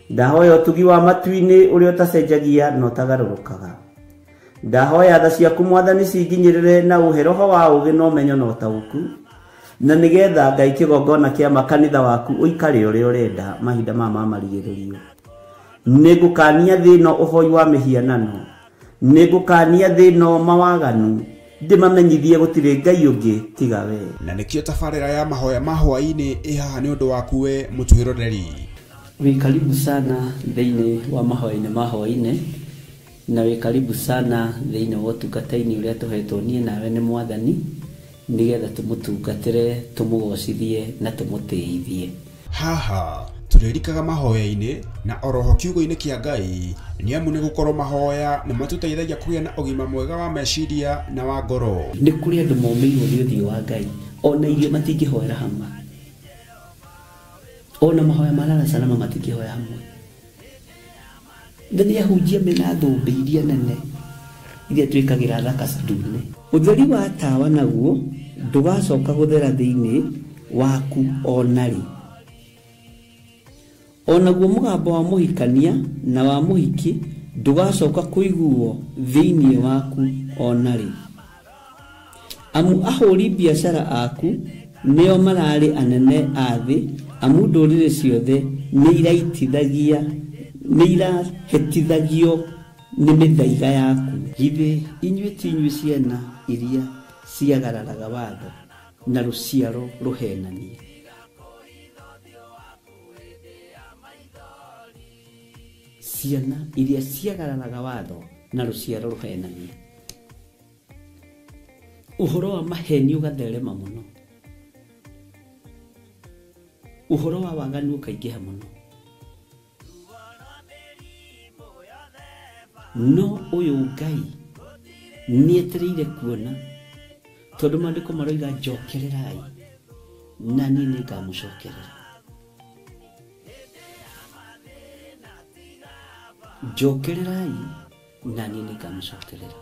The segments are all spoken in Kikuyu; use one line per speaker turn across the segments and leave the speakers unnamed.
Ndahoya ũtugi wa matu-inĩ ũrĩa ũtacenjagia na ũtagarũrũkaga. Ndahoya tha ciaku Mwathani cinginyĩrĩre na ũhe roho wa ũũgĩ na ũmenyo na ũtaũku, na nĩgetha Ngai kĩgongona kĩa makanitha waku ũikare ũrĩa ũrenda mahinda maya ma marigĩrĩrio. Nĩngũkania thĩ ĩno ũhoi wa mĩhianano, nĩngũkania thĩ ĩno mawaganu, ndĩmamenyithie gũtirĩ Ngai ũngĩ tiga we.
Na nĩkĩo tabarĩra ya mahoya ma hwaĩ-inĩ ĩ haha nĩ ũndũ waku we mũtwĩroreri.
Wĩ karibu sana thĩinĩ wa mahoya-inĩ ma hwaĩ-inĩ, na wĩ karibu sana thĩinĩ wa ũtungata-inĩ ũrĩa tũhetwo niĩ nawe nĩ Mwathani, nĩgetha tũmũtungatĩre, tũmũgocithie na tũmũtĩithie.
Haha tũrĩrikaga mahoya-inĩ na oroho kiugo-inĩ kĩa Ngai, nĩ amu nĩ gũkorwo mahoya nĩ matũteithagia kũgĩa na ũgima mwega wa meciria na wa ngoro.
Nĩ kũrĩ andũ momĩirwo nĩ ũthiũ wa Ngai, ona irio matingĩhoera hamwe, ona mahoya ma lala salama matingĩhoya hamwe. Na nĩ ahunjia mena thũmbĩ iria nene iria twĩkagĩra thaka ndune. Ũtheri wa tawa naguo ndũgacoka gũthera thĩinĩ waku ona rĩ. Onaguo mũgambo wa mũhikania na wa mũhiki ndũgacoka kũiguo thĩinĩ waku ona rĩ. Amu ahũri biacara aku nĩo mararĩ anene a thĩ, amu ndũrĩrĩ ciothe nĩ irahĩtithagio nĩ mĩthaiga yaku. Githĩ inyuĩ ti inyuĩ ciana iria ciagararaga watho na rũciaro rũhenanie? Ciana iria ciagararaga watho na rũciaro rũhenanie. Ũhoro wa maheni ũgatherema mũno, ũhoro wa waganu ũkaingĩha mũno, no ũyũ Ngai nĩetereire kuona, tondũ maandĩko maroiga njokererai na niĩ nĩngamũcokerera. Njokererai na niĩ nĩngamũcokerera.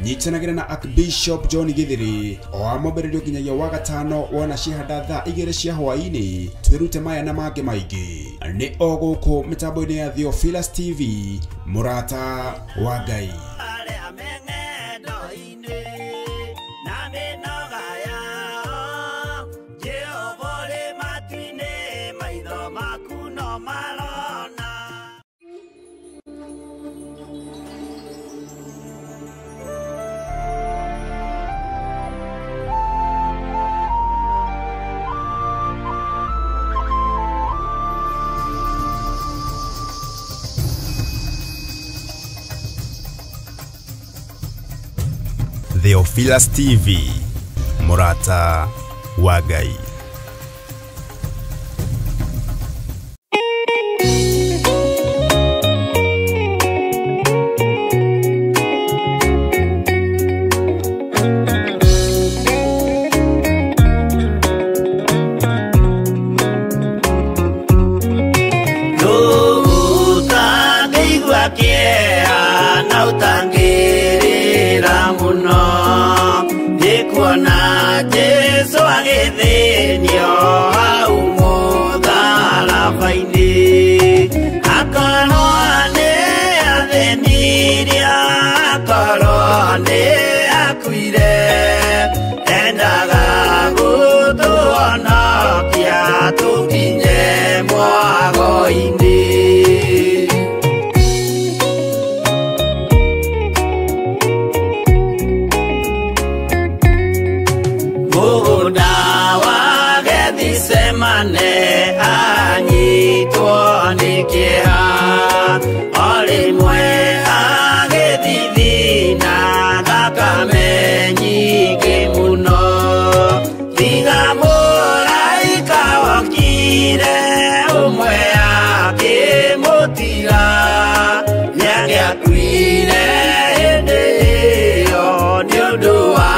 Nyitanagĩra na Archbishop John Githiri o wa mwambĩrĩrio nginyagia wa gatano wona cihanda thaa 2 cia hwaĩ-inĩ, twĩrute maya na mangĩ maingĩ nĩ o gũkũ mĩtambo-inĩ ya Theophilus TV, mũrata wa Ngai.
Arĩa me ng'endo-inĩ na mĩnoga yao, Jehova ũrĩ matu-inĩ, maitho maku no marona.
Theophilus TV, mũrata wa Ngai.
Ũtangĩigua kĩeha na ũtangĩrĩra mũno, nĩ kuona Jesũ agĩthĩnio hau mũtharaba-inĩ. Akorwo nĩ athĩnirie, akorwo nĩ akuire, endaga gũtũhonokia tũkinye mwago-inĩ. Mũgũnda wa Gethisemane anyitwo nĩ kĩeha, o rĩmwe agĩthithina thakame nyingĩ mũno. Tiga mũraika wokire ũmwe akĩmũtiga, nĩangĩakuire hĩndĩ ĩyo nĩ ũndũ wa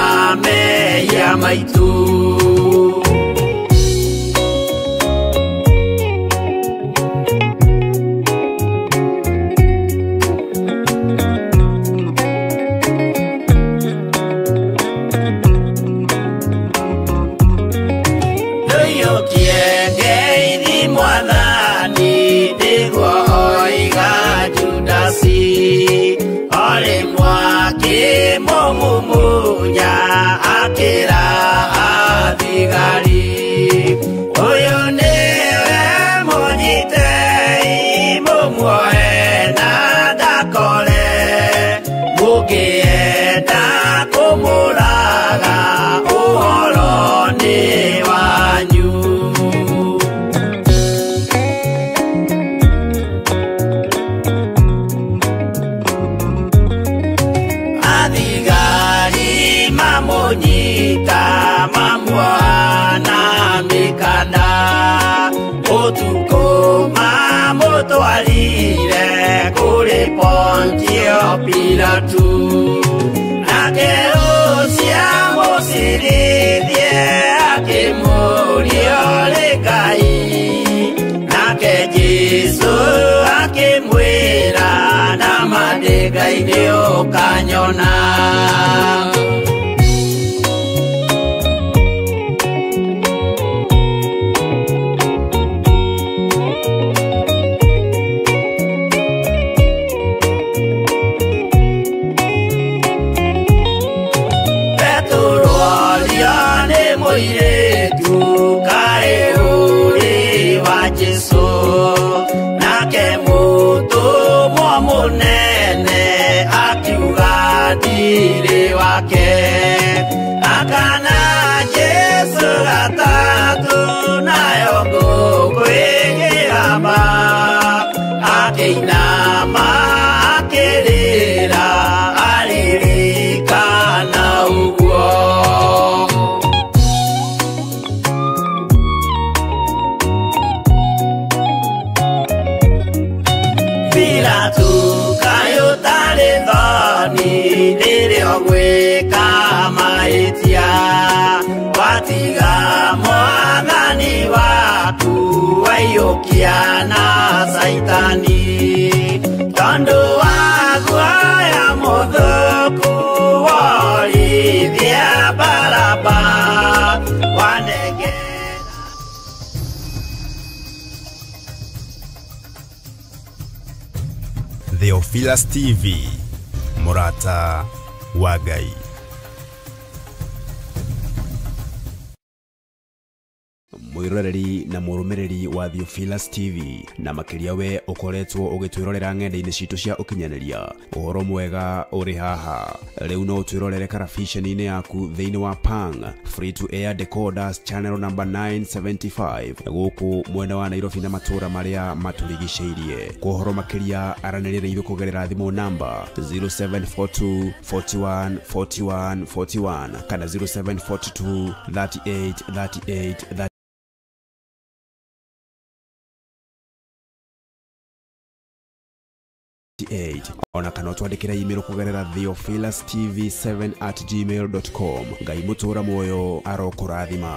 mehia maitũ. Ndũiyũkie ngeithi Mwathani nĩguo Athigari ũyũ nĩwe mũnyitei mũmuoe na ndakore mũngĩenda kũmũraga ũhoro nĩ wanyu. Athigari mamũnyita mamuoha na mĩkanda ũtukũ mamũtwarire kũrĩ Pontio Pilatu nake ũcio amũcirithie akĩmũũria ũrĩ Ngai nake Jesũ akĩmwĩra nama ndĩ Ngai nĩũkanyona. Petero orio nĩ mũirĩtu kaĩ ũrĩ wa Jesũ nake mũtũmwo mũnene akiuga ndirĩ wake akana Jesũ gatatũ nayo ngũkũ ĩkĩgamba akĩinama akĩrĩra aririkana ũguo. Pilatu kaĩ ũtarĩ thoni rĩrĩa ũgwĩka mahĩtia watiga mwathani waku waiyũkia na Caitani tondũ wa guoya mũthũku worithia Baraba wanengera.
Theophilus TV, mũrata wa Ngai. Mwiroreri na mũrũmĩrĩri wa Theophilus TV na makĩria we ũkoretwo ũgĩtwĩrorera ng'enda-inĩ citũ cia ũkinyanĩria ũhoro mwega ũrĩ haha rĩu no ũtwĩrorere karabiceni-inĩ yaku thĩinĩ wa Pang Free to Air Decoders channel number 975 gũkũ mwena wa Nairobi na matũũra marĩa matũrigicĩirie. Kwa ũhoro makĩria aranĩria na ithuĩ kũgerera thimũ namba 0742 41 41 41 kana 0742 38 38 38 ona kana ũtwandĩkĩre email kũgerera theophilustv7@gmail.com. Ngai mũtũũra muoyo arokũrathima.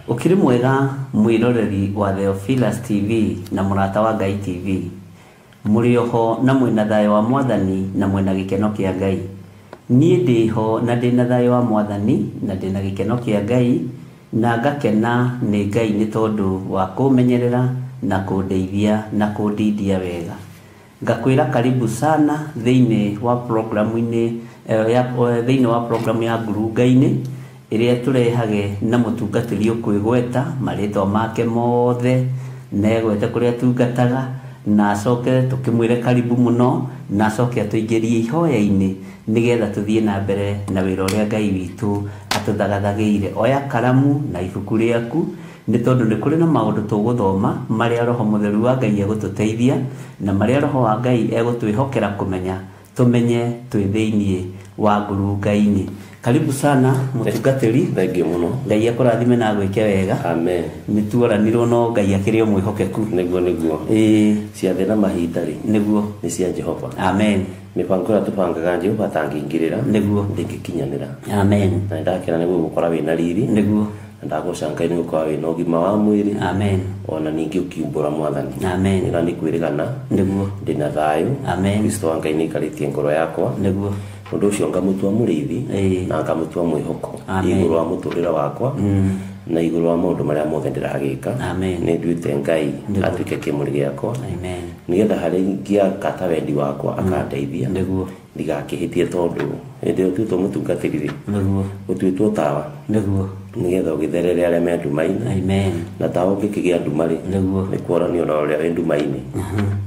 Ukiri mwega mwiroreri wa Theophilus TV na mũrata wa Ngai TV mũrĩ oho na mwĩna thayũ wa mwathani na mwĩna gĩkeno kĩa Ngai. Niĩ ndĩho na ndĩna thayũ wa mwathani na ndĩna gĩkeno kĩa Ngai na ngakena nĩ Ngai nĩ tondũ wa kũmenyerera na kũndeithia na kũndindia wega. Ngakwĩra karibu sana thĩinĩ wa programu-inĩ thĩinĩ wa programu ya ngurunga-inĩ ĩrĩa tũrehage na mũtungatĩri ũkwĩgweta marĩtwa make mothe na egwete kũrĩa atungataga na acoke tũkĩmwĩre karibu mũno na acoke atũingĩrie ihoya-inĩ nĩgetha tũthiĩ na mbere na wĩra ũrĩa Ngai witũ atũthagathagĩire. Oya karamu na ibuku rĩaku nĩ tondũ nĩ kũrĩ na maũndũ tũgũthoma marĩa Roho Mũtheru wa Ngai egũtũteithia na marĩa Roho wa Ngai egũtwĩhokera kũmenya tũmenye twĩ thĩinĩ wa ngurunga-inĩ. Karibu sana mũtungatĩri.
Thank you mũno.
Ngai akũrathime na agwĩke wega.
Amen.
Nĩ tuoranirwo no Ngai akĩrĩ o mwĩhokeku.
Nĩguo nĩguo.
Ĩĩ.
Ciathĩ na mahinda rĩ.
Nĩguo.
Nĩ cia Jehova.
Amen.
Mĩbango ĩrĩa tũbangaga Jehova atangĩingĩrĩra.
Nĩguo.
Ndĩngĩkinyanĩra.
Amen.
Na nĩndakena nĩguo gũkora wĩna riri.
Nĩguo.
Ndagoca Ngai nĩ gũkorwo wĩna ũgima wa mwĩrĩ.
Amen.
Ona ningĩ ũkiumbũra Mwathani.
Amen.
Na nĩ kwĩrĩgana
Nĩguo.
ndĩna thayũ.
Amen.
Kristo wa Ngai nĩ aikarĩtie ngoro yakwa.
Nĩguo.
Ũndũ ũcio ngamũtua mũrĩithi
Ĩĩ.
na ngamũtua mwĩhoko
Amen.
igũrũ wa mũtũrĩre wakwa na igũrũ wa maũndũ marĩa mothe ndĩragĩka.
Amen.
Nĩ nduĩte Ngai
Nĩguo.
atuĩke kĩmũrĩ gĩakwa
Amen.
nĩgetha harĩa ingĩakata wendi wakwa akandeithia.
Nĩguo.
Ndigakĩhĩtie tondũ hĩndĩ ĩyo ũtuĩtwo mũtungatĩri rĩ,
Nĩguo.
ũtuĩtwo tawa
Nĩguo.
nĩgetha ũgĩtherere arĩa me nduma-inĩ.
Amen.
Na tawa ũngĩkĩgĩa nduma rĩ,
Nĩguo.
nĩ kuonania ona ũrĩa wĩ nduma-inĩ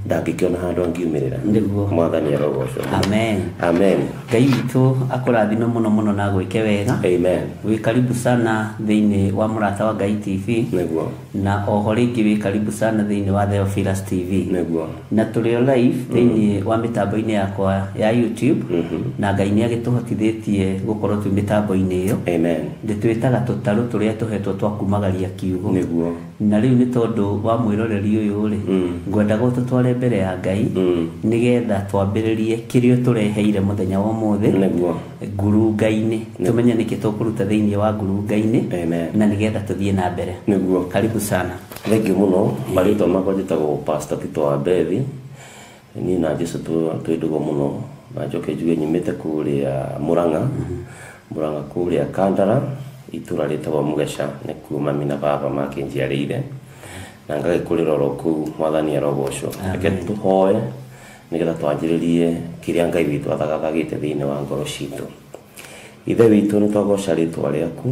ndangĩkĩona handũ angiumĩrĩra.
Nĩguo.
Mwathani arogocwo.
Amen.
Amen.
Ngai witũ akũrathime mũno mũno na agwĩke wega.
Amen.
Wĩ karibu sana thĩinĩ wa Mũrata wa Ngai TV.
Nĩguo.
Na oho rĩngĩ wĩ karibu sana thĩinĩ wa Theophilus TV.
Nĩguo.
Na tũrĩ o live thĩinĩ wa mĩtambo-inĩ yakwa ya YouTube. Na Ngai nĩ agĩtũhotithĩtie gũkorwo twĩ mĩtambo-inĩ ĩyo.
Amen.
Ndĩtwĩtaga tũtarũ tũrĩa tũhetwo twa kumagaria kiugo.
Nĩguo.
Na rĩu nĩ tondũ wa mwĩroreri ũyũ rĩ, ngwendaga ũtũtware mbere ya Ngai nĩgetha twambĩrĩrie kĩrĩa ũtũreheire mũthenya wa ũmũthĩ.
Nĩguo.
Ngurunga-inĩ tũmenye nĩkĩ tũkũruta thĩinĩ wa ngurunga-inĩ.
Amen.
Na nĩgetha tũthiĩ na mbere.
Nĩguo.
Karibu sana.
Thengiũ mũno. Marĩtwa makwa njĩtagwo Pastor Tito wa Mbethi. Niĩ na Jesũ twĩ ndũgũ mũno. Na njoke njuge nyumĩte kũrĩa Mũrang'a. Mũrang'a kũrĩa Kandara, itũra rĩtagwo Mũgeca, nĩkuo mami na baba makĩnjiarĩire. Na ngagĩkũrĩra oro kũu, Mwathani arogocwo. Reke tũhoe nĩgetha twanjĩrĩrie kĩrĩa Ngai witũ athagathagĩte thĩinĩ wa ngoro citũ. Ithe witũ, nĩ twagoca rĩtwa rĩaku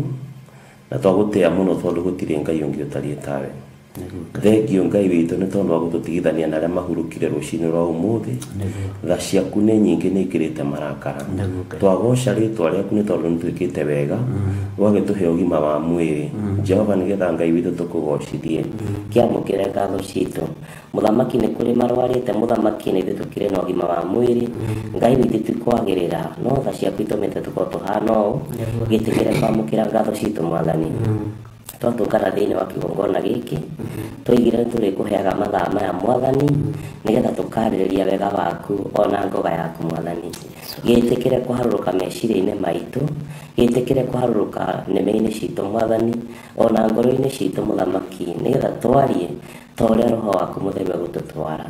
na twagũtĩa mũno tondũ gũtirĩ Ngai ũngĩ ũtariĩ tawe. Thengio Ngai witũ nĩ tondũ wa gũtũtigithania na arĩa mahurũkire rũcinĩ rwa ũmũthĩ. Tha ciaku nĩ nyingĩ nĩ ikĩrĩte marakara. Twagoca rĩtwa rĩaku nĩ tondũ nĩ twĩkĩte wega, ũgagĩtũhe ũgima wa mwĩrĩ. Jehova, nĩgetha Ngai witũ tũkũgocithie.
Kĩamũkĩre ngatho citũ. Mũthamaki nĩ kũrĩ marwarĩte, mũthamaki nĩ ithuĩ tũkĩrĩ na ũgima wa mwĩrĩ. Ngai witũ ti kwagĩrĩra, no tha ciaku itũmĩte tũkorwo tũhana ũũ. Gĩtĩkĩre kwamũkĩra ngatho citũ Mwathani. Twatũngana thĩinĩ wa kĩgongona gĩkĩ, tũigire tũrĩkũheaga mathaa maya Mwathani, nĩgetha tũkarĩrĩria wega waku ona ngoga yaku Mwathani. Gĩtĩkĩre kũharũrũka meciria-inĩ maitũ, gĩtĩkĩre kũharũrũka nĩmĩ-inĩ citũ Mwathani, ona ngoro-inĩ citũ Mũthamaki, nĩgetha twarie ta ũrĩa Roho waku Mũtheru egũtũtwara.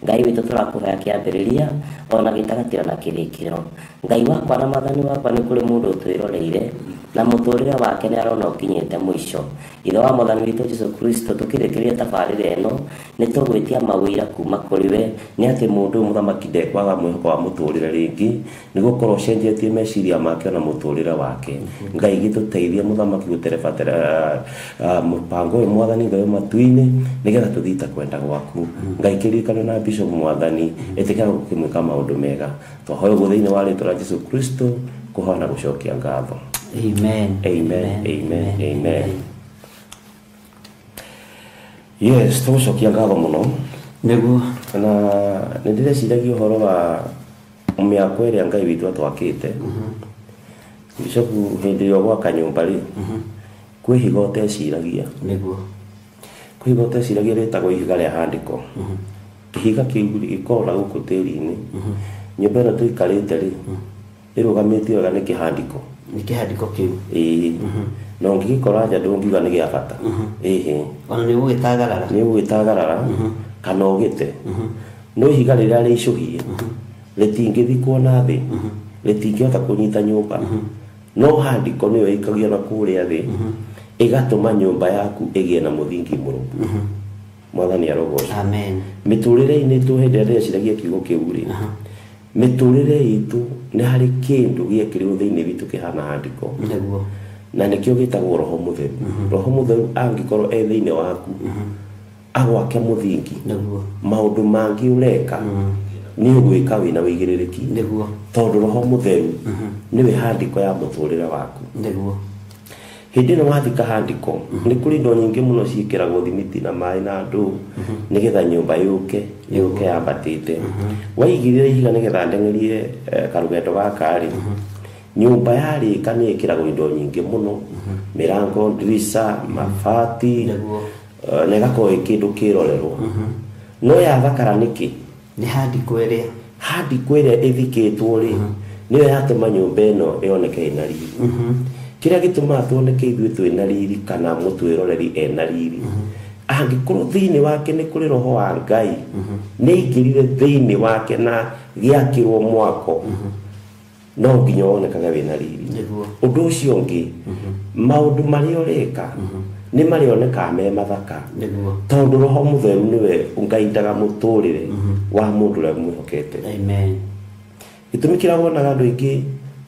Ngai witũ tũrakũhoya kĩambĩrĩria ona gĩtagatĩ ona kĩrĩkĩro. Ngai wakwa na Mwathani wakwa, nĩ kũrĩ mũndũ ũtwĩroreire na mũtũrĩre wake nĩ arona ũkinyĩte mũico. Ithe wa Mwathani witũ Jesũ Kristo, tũkĩrĩkĩrĩria tabarĩra ĩno nĩ tũgwĩtia mawĩra kuma kũrĩ we
nĩ atĩ mũndũ ũyũ mũthamaki ndekwaga mwĩhoko wa mũtũrĩre rĩngĩ, nĩ gũkorwo ũcenjetie meciria make ona mũtũrĩre wake. Ngai gĩtũteithie mũthamaki gũterebatera mũbango ũyũ Mwathani Ngai matu-inĩ nĩgetha tũthiĩ ta kwenda gwaku. Ngai kĩririkano na Bishop Mwathani, ĩtĩkĩra gũkĩmwĩka maũndũ mega. Twahoya ũguo thĩinĩ wa rĩtwa rĩa Jesũ Kristo, kũhoya na gũcokia ngatho.
Amen.
Amen. Amen. Amen. Yes, tũgũcokia ngatho mũno.
Nĩguo.
Na nĩ ndĩreciragia ũhoro wa mĩako ĩrĩa Ngai witũ atwakĩte. Bishop, hĩndĩ ĩrĩa ũgwaka nyũmba rĩ, kwĩ ihiga ũteciragia.
Nĩguo.
Kwĩ ihiga ũteciragia rĩtagwo ihiga rĩa handĩko. Kĩhiga kĩu rĩ, gĩkoragwo na gũkũ tĩri-inĩ. Nyũmba ĩno tũikarĩte rĩ, ĩrũgamĩtio wega nĩ kĩhandĩko.
Nĩ kĩhandĩko kĩu.
Ĩĩ. Na ũngĩgĩkora nja ndũngiuga nĩ gĩa bata. Ĩhĩ.
Ona nĩ ũgũgĩtagarara.
Nĩ ũgũgĩtagarara kana ũgĩte. No ihiga rĩrĩa rĩicũhie rĩtingĩthikwo na thĩ, rĩtingĩhota kũnyita nyũmba. No handĩko nĩyo ĩikagio na kũrĩa thĩ, ĩgatũma nyũmba yaku ĩgĩe na mũthingi mũrũmu. Mwathani arogocwo.
Amen.
Mĩtũrĩre-inĩ itũ hĩndĩ ĩrĩa ndĩreciragia kiugo kĩu rĩ, mĩtũrĩre itũ nĩ harĩ kĩndũ gĩekĩrirwo thĩinĩ witũ kĩhana handĩko.
Nĩguo.
Na nĩkĩo gĩtagwo Roho Mũtheru. Roho Mũtheru angĩkorwo e thĩinĩ waku, agwake mũthingi.
Nĩguo.
Maũndũ mangĩ ũreka nĩ ũgwĩka wĩna wĩigĩrĩrĩki.
Nĩguo.
Tondũ Roho Mũtheru nĩwe handĩko ya mũtũrĩre waku.
Nĩguo.
Hĩndĩ ĩno wathika handĩko, nĩ kũrĩ indo nyingĩ mũno ciĩkĩragwo thimiti na maĩ na ndũ nĩgetha nyũmba yũke yambatĩte. Waigĩrĩra ihiga nĩgetha ndeng'erie karũgendo gaka rĩ, nyũmba yarĩka nĩ ĩkĩragwo indo nyingĩ mũno, mĩrango, ndirica, mabati, na ĩgakorwo ĩ kĩndũ kĩrorerwo. No yathakara nĩkĩ?
Nĩ handĩko ĩrĩa.
Handĩko ĩrĩa ĩthikĩtwo rĩ, nĩyo yatũma nyũmba ĩno ĩoneke ĩna riri. Kĩrĩa gĩtũmaga tuoneke ithuĩ twĩna riri kana mũtwĩroreri ena riri, angĩkorwo thĩinĩ wake nĩ kũrĩ roho wa Ngai, nĩ aingĩrire thĩinĩ wake na gĩakĩrwo mwako, no nginya wonekage wĩna riri. Ũndũ ũcio ũngĩ, maũndũ marĩa ũreka nĩ marĩonekaga me mathaka, tondũ roho mũtheru nĩwe ũngaindaga mũtũrĩre wa mũndũ ũrĩa mwĩhokete.
Amen.
Gĩtũmi kĩrĩa wonaga andũ aingĩ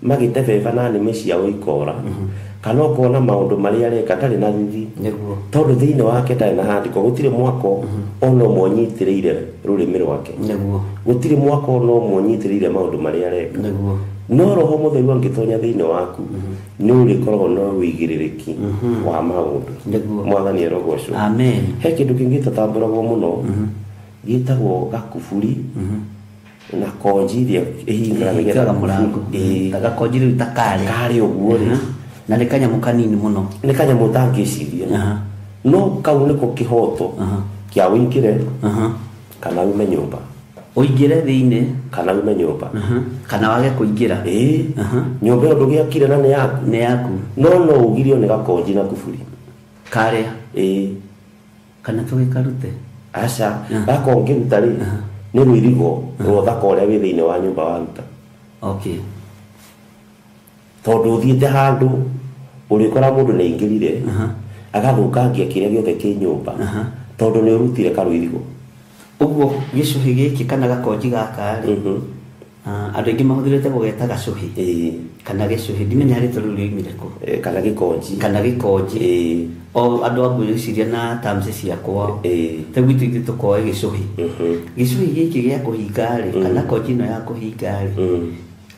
magĩtebeba na nĩmĩ ciao ikora, kana ũkona maũndũ marĩa areka ndarĩ na thithi, tondũ thĩinĩ wake ndarĩ na handĩko. Gũtirĩ mwako ona ũmwe ũnyitĩrĩire rũrĩmĩ rwake, gũtirĩ mwako ona ũmwe ũnyitĩrĩire maũndũ marĩa areka. No roho mũtheru angĩtonya thĩinĩ waku, nĩ ũrĩkoragwo na ũigĩrĩrĩki wa maũndũ. Mwathani arogocwo.
Amen.
He kĩndũ kĩngĩ gĩtatambũragwo mũno gĩtagwo gakuburi na konji iria ĩhingaga
nĩgetha mũrango. Gakonji rĩu ta
karĩ ũguo rĩ,
na nĩ kanyamũ kanini mũno,
nĩ kanyamũ ũtangĩciria, no kau nĩko kĩhoto kĩa ũingĩre kana ume nyũmba,
ũingĩre thĩinĩ
kana ume nyũmba,
kana wage kũingĩra.
Nyũmba ĩyo ndũgĩakire na nĩ yaku,
nĩ yaku,
no no ũgirio nĩ gakonji na kuburi
karĩa. Kana tũgĩkarute?
Aca, gaka ũngĩruta rĩ, nĩ rũirigo rwa ũthaka ũrĩa wĩ thĩinĩ wa nyũmba waruta.
Okay.
Tondũ ũthiĩte handũ ũrĩkora mũndũ nĩ aingĩrire agathũkangia kĩrĩa gĩothe kĩ nyũmba, tondũ nĩ ũrutire karũirigo.
Ũguo gĩcũhĩ gĩkĩ kana gakonji gaka rĩ, andũ aingĩ mahũthĩrĩte gũgeta gacũhĩ kana gĩcũhĩ, ndimenya rĩtwa rĩu rĩoimire kũ.
Kana gĩkonji.
Kana gĩkonji. O andũ a ngwĩciria na terms ciakwa, ta gwitũ ithuĩ tũkoe gĩcũhĩ. Gĩcũhĩ gĩkĩ gĩa kũhinga rĩ, kana konji ĩno ya kũhinga rĩ,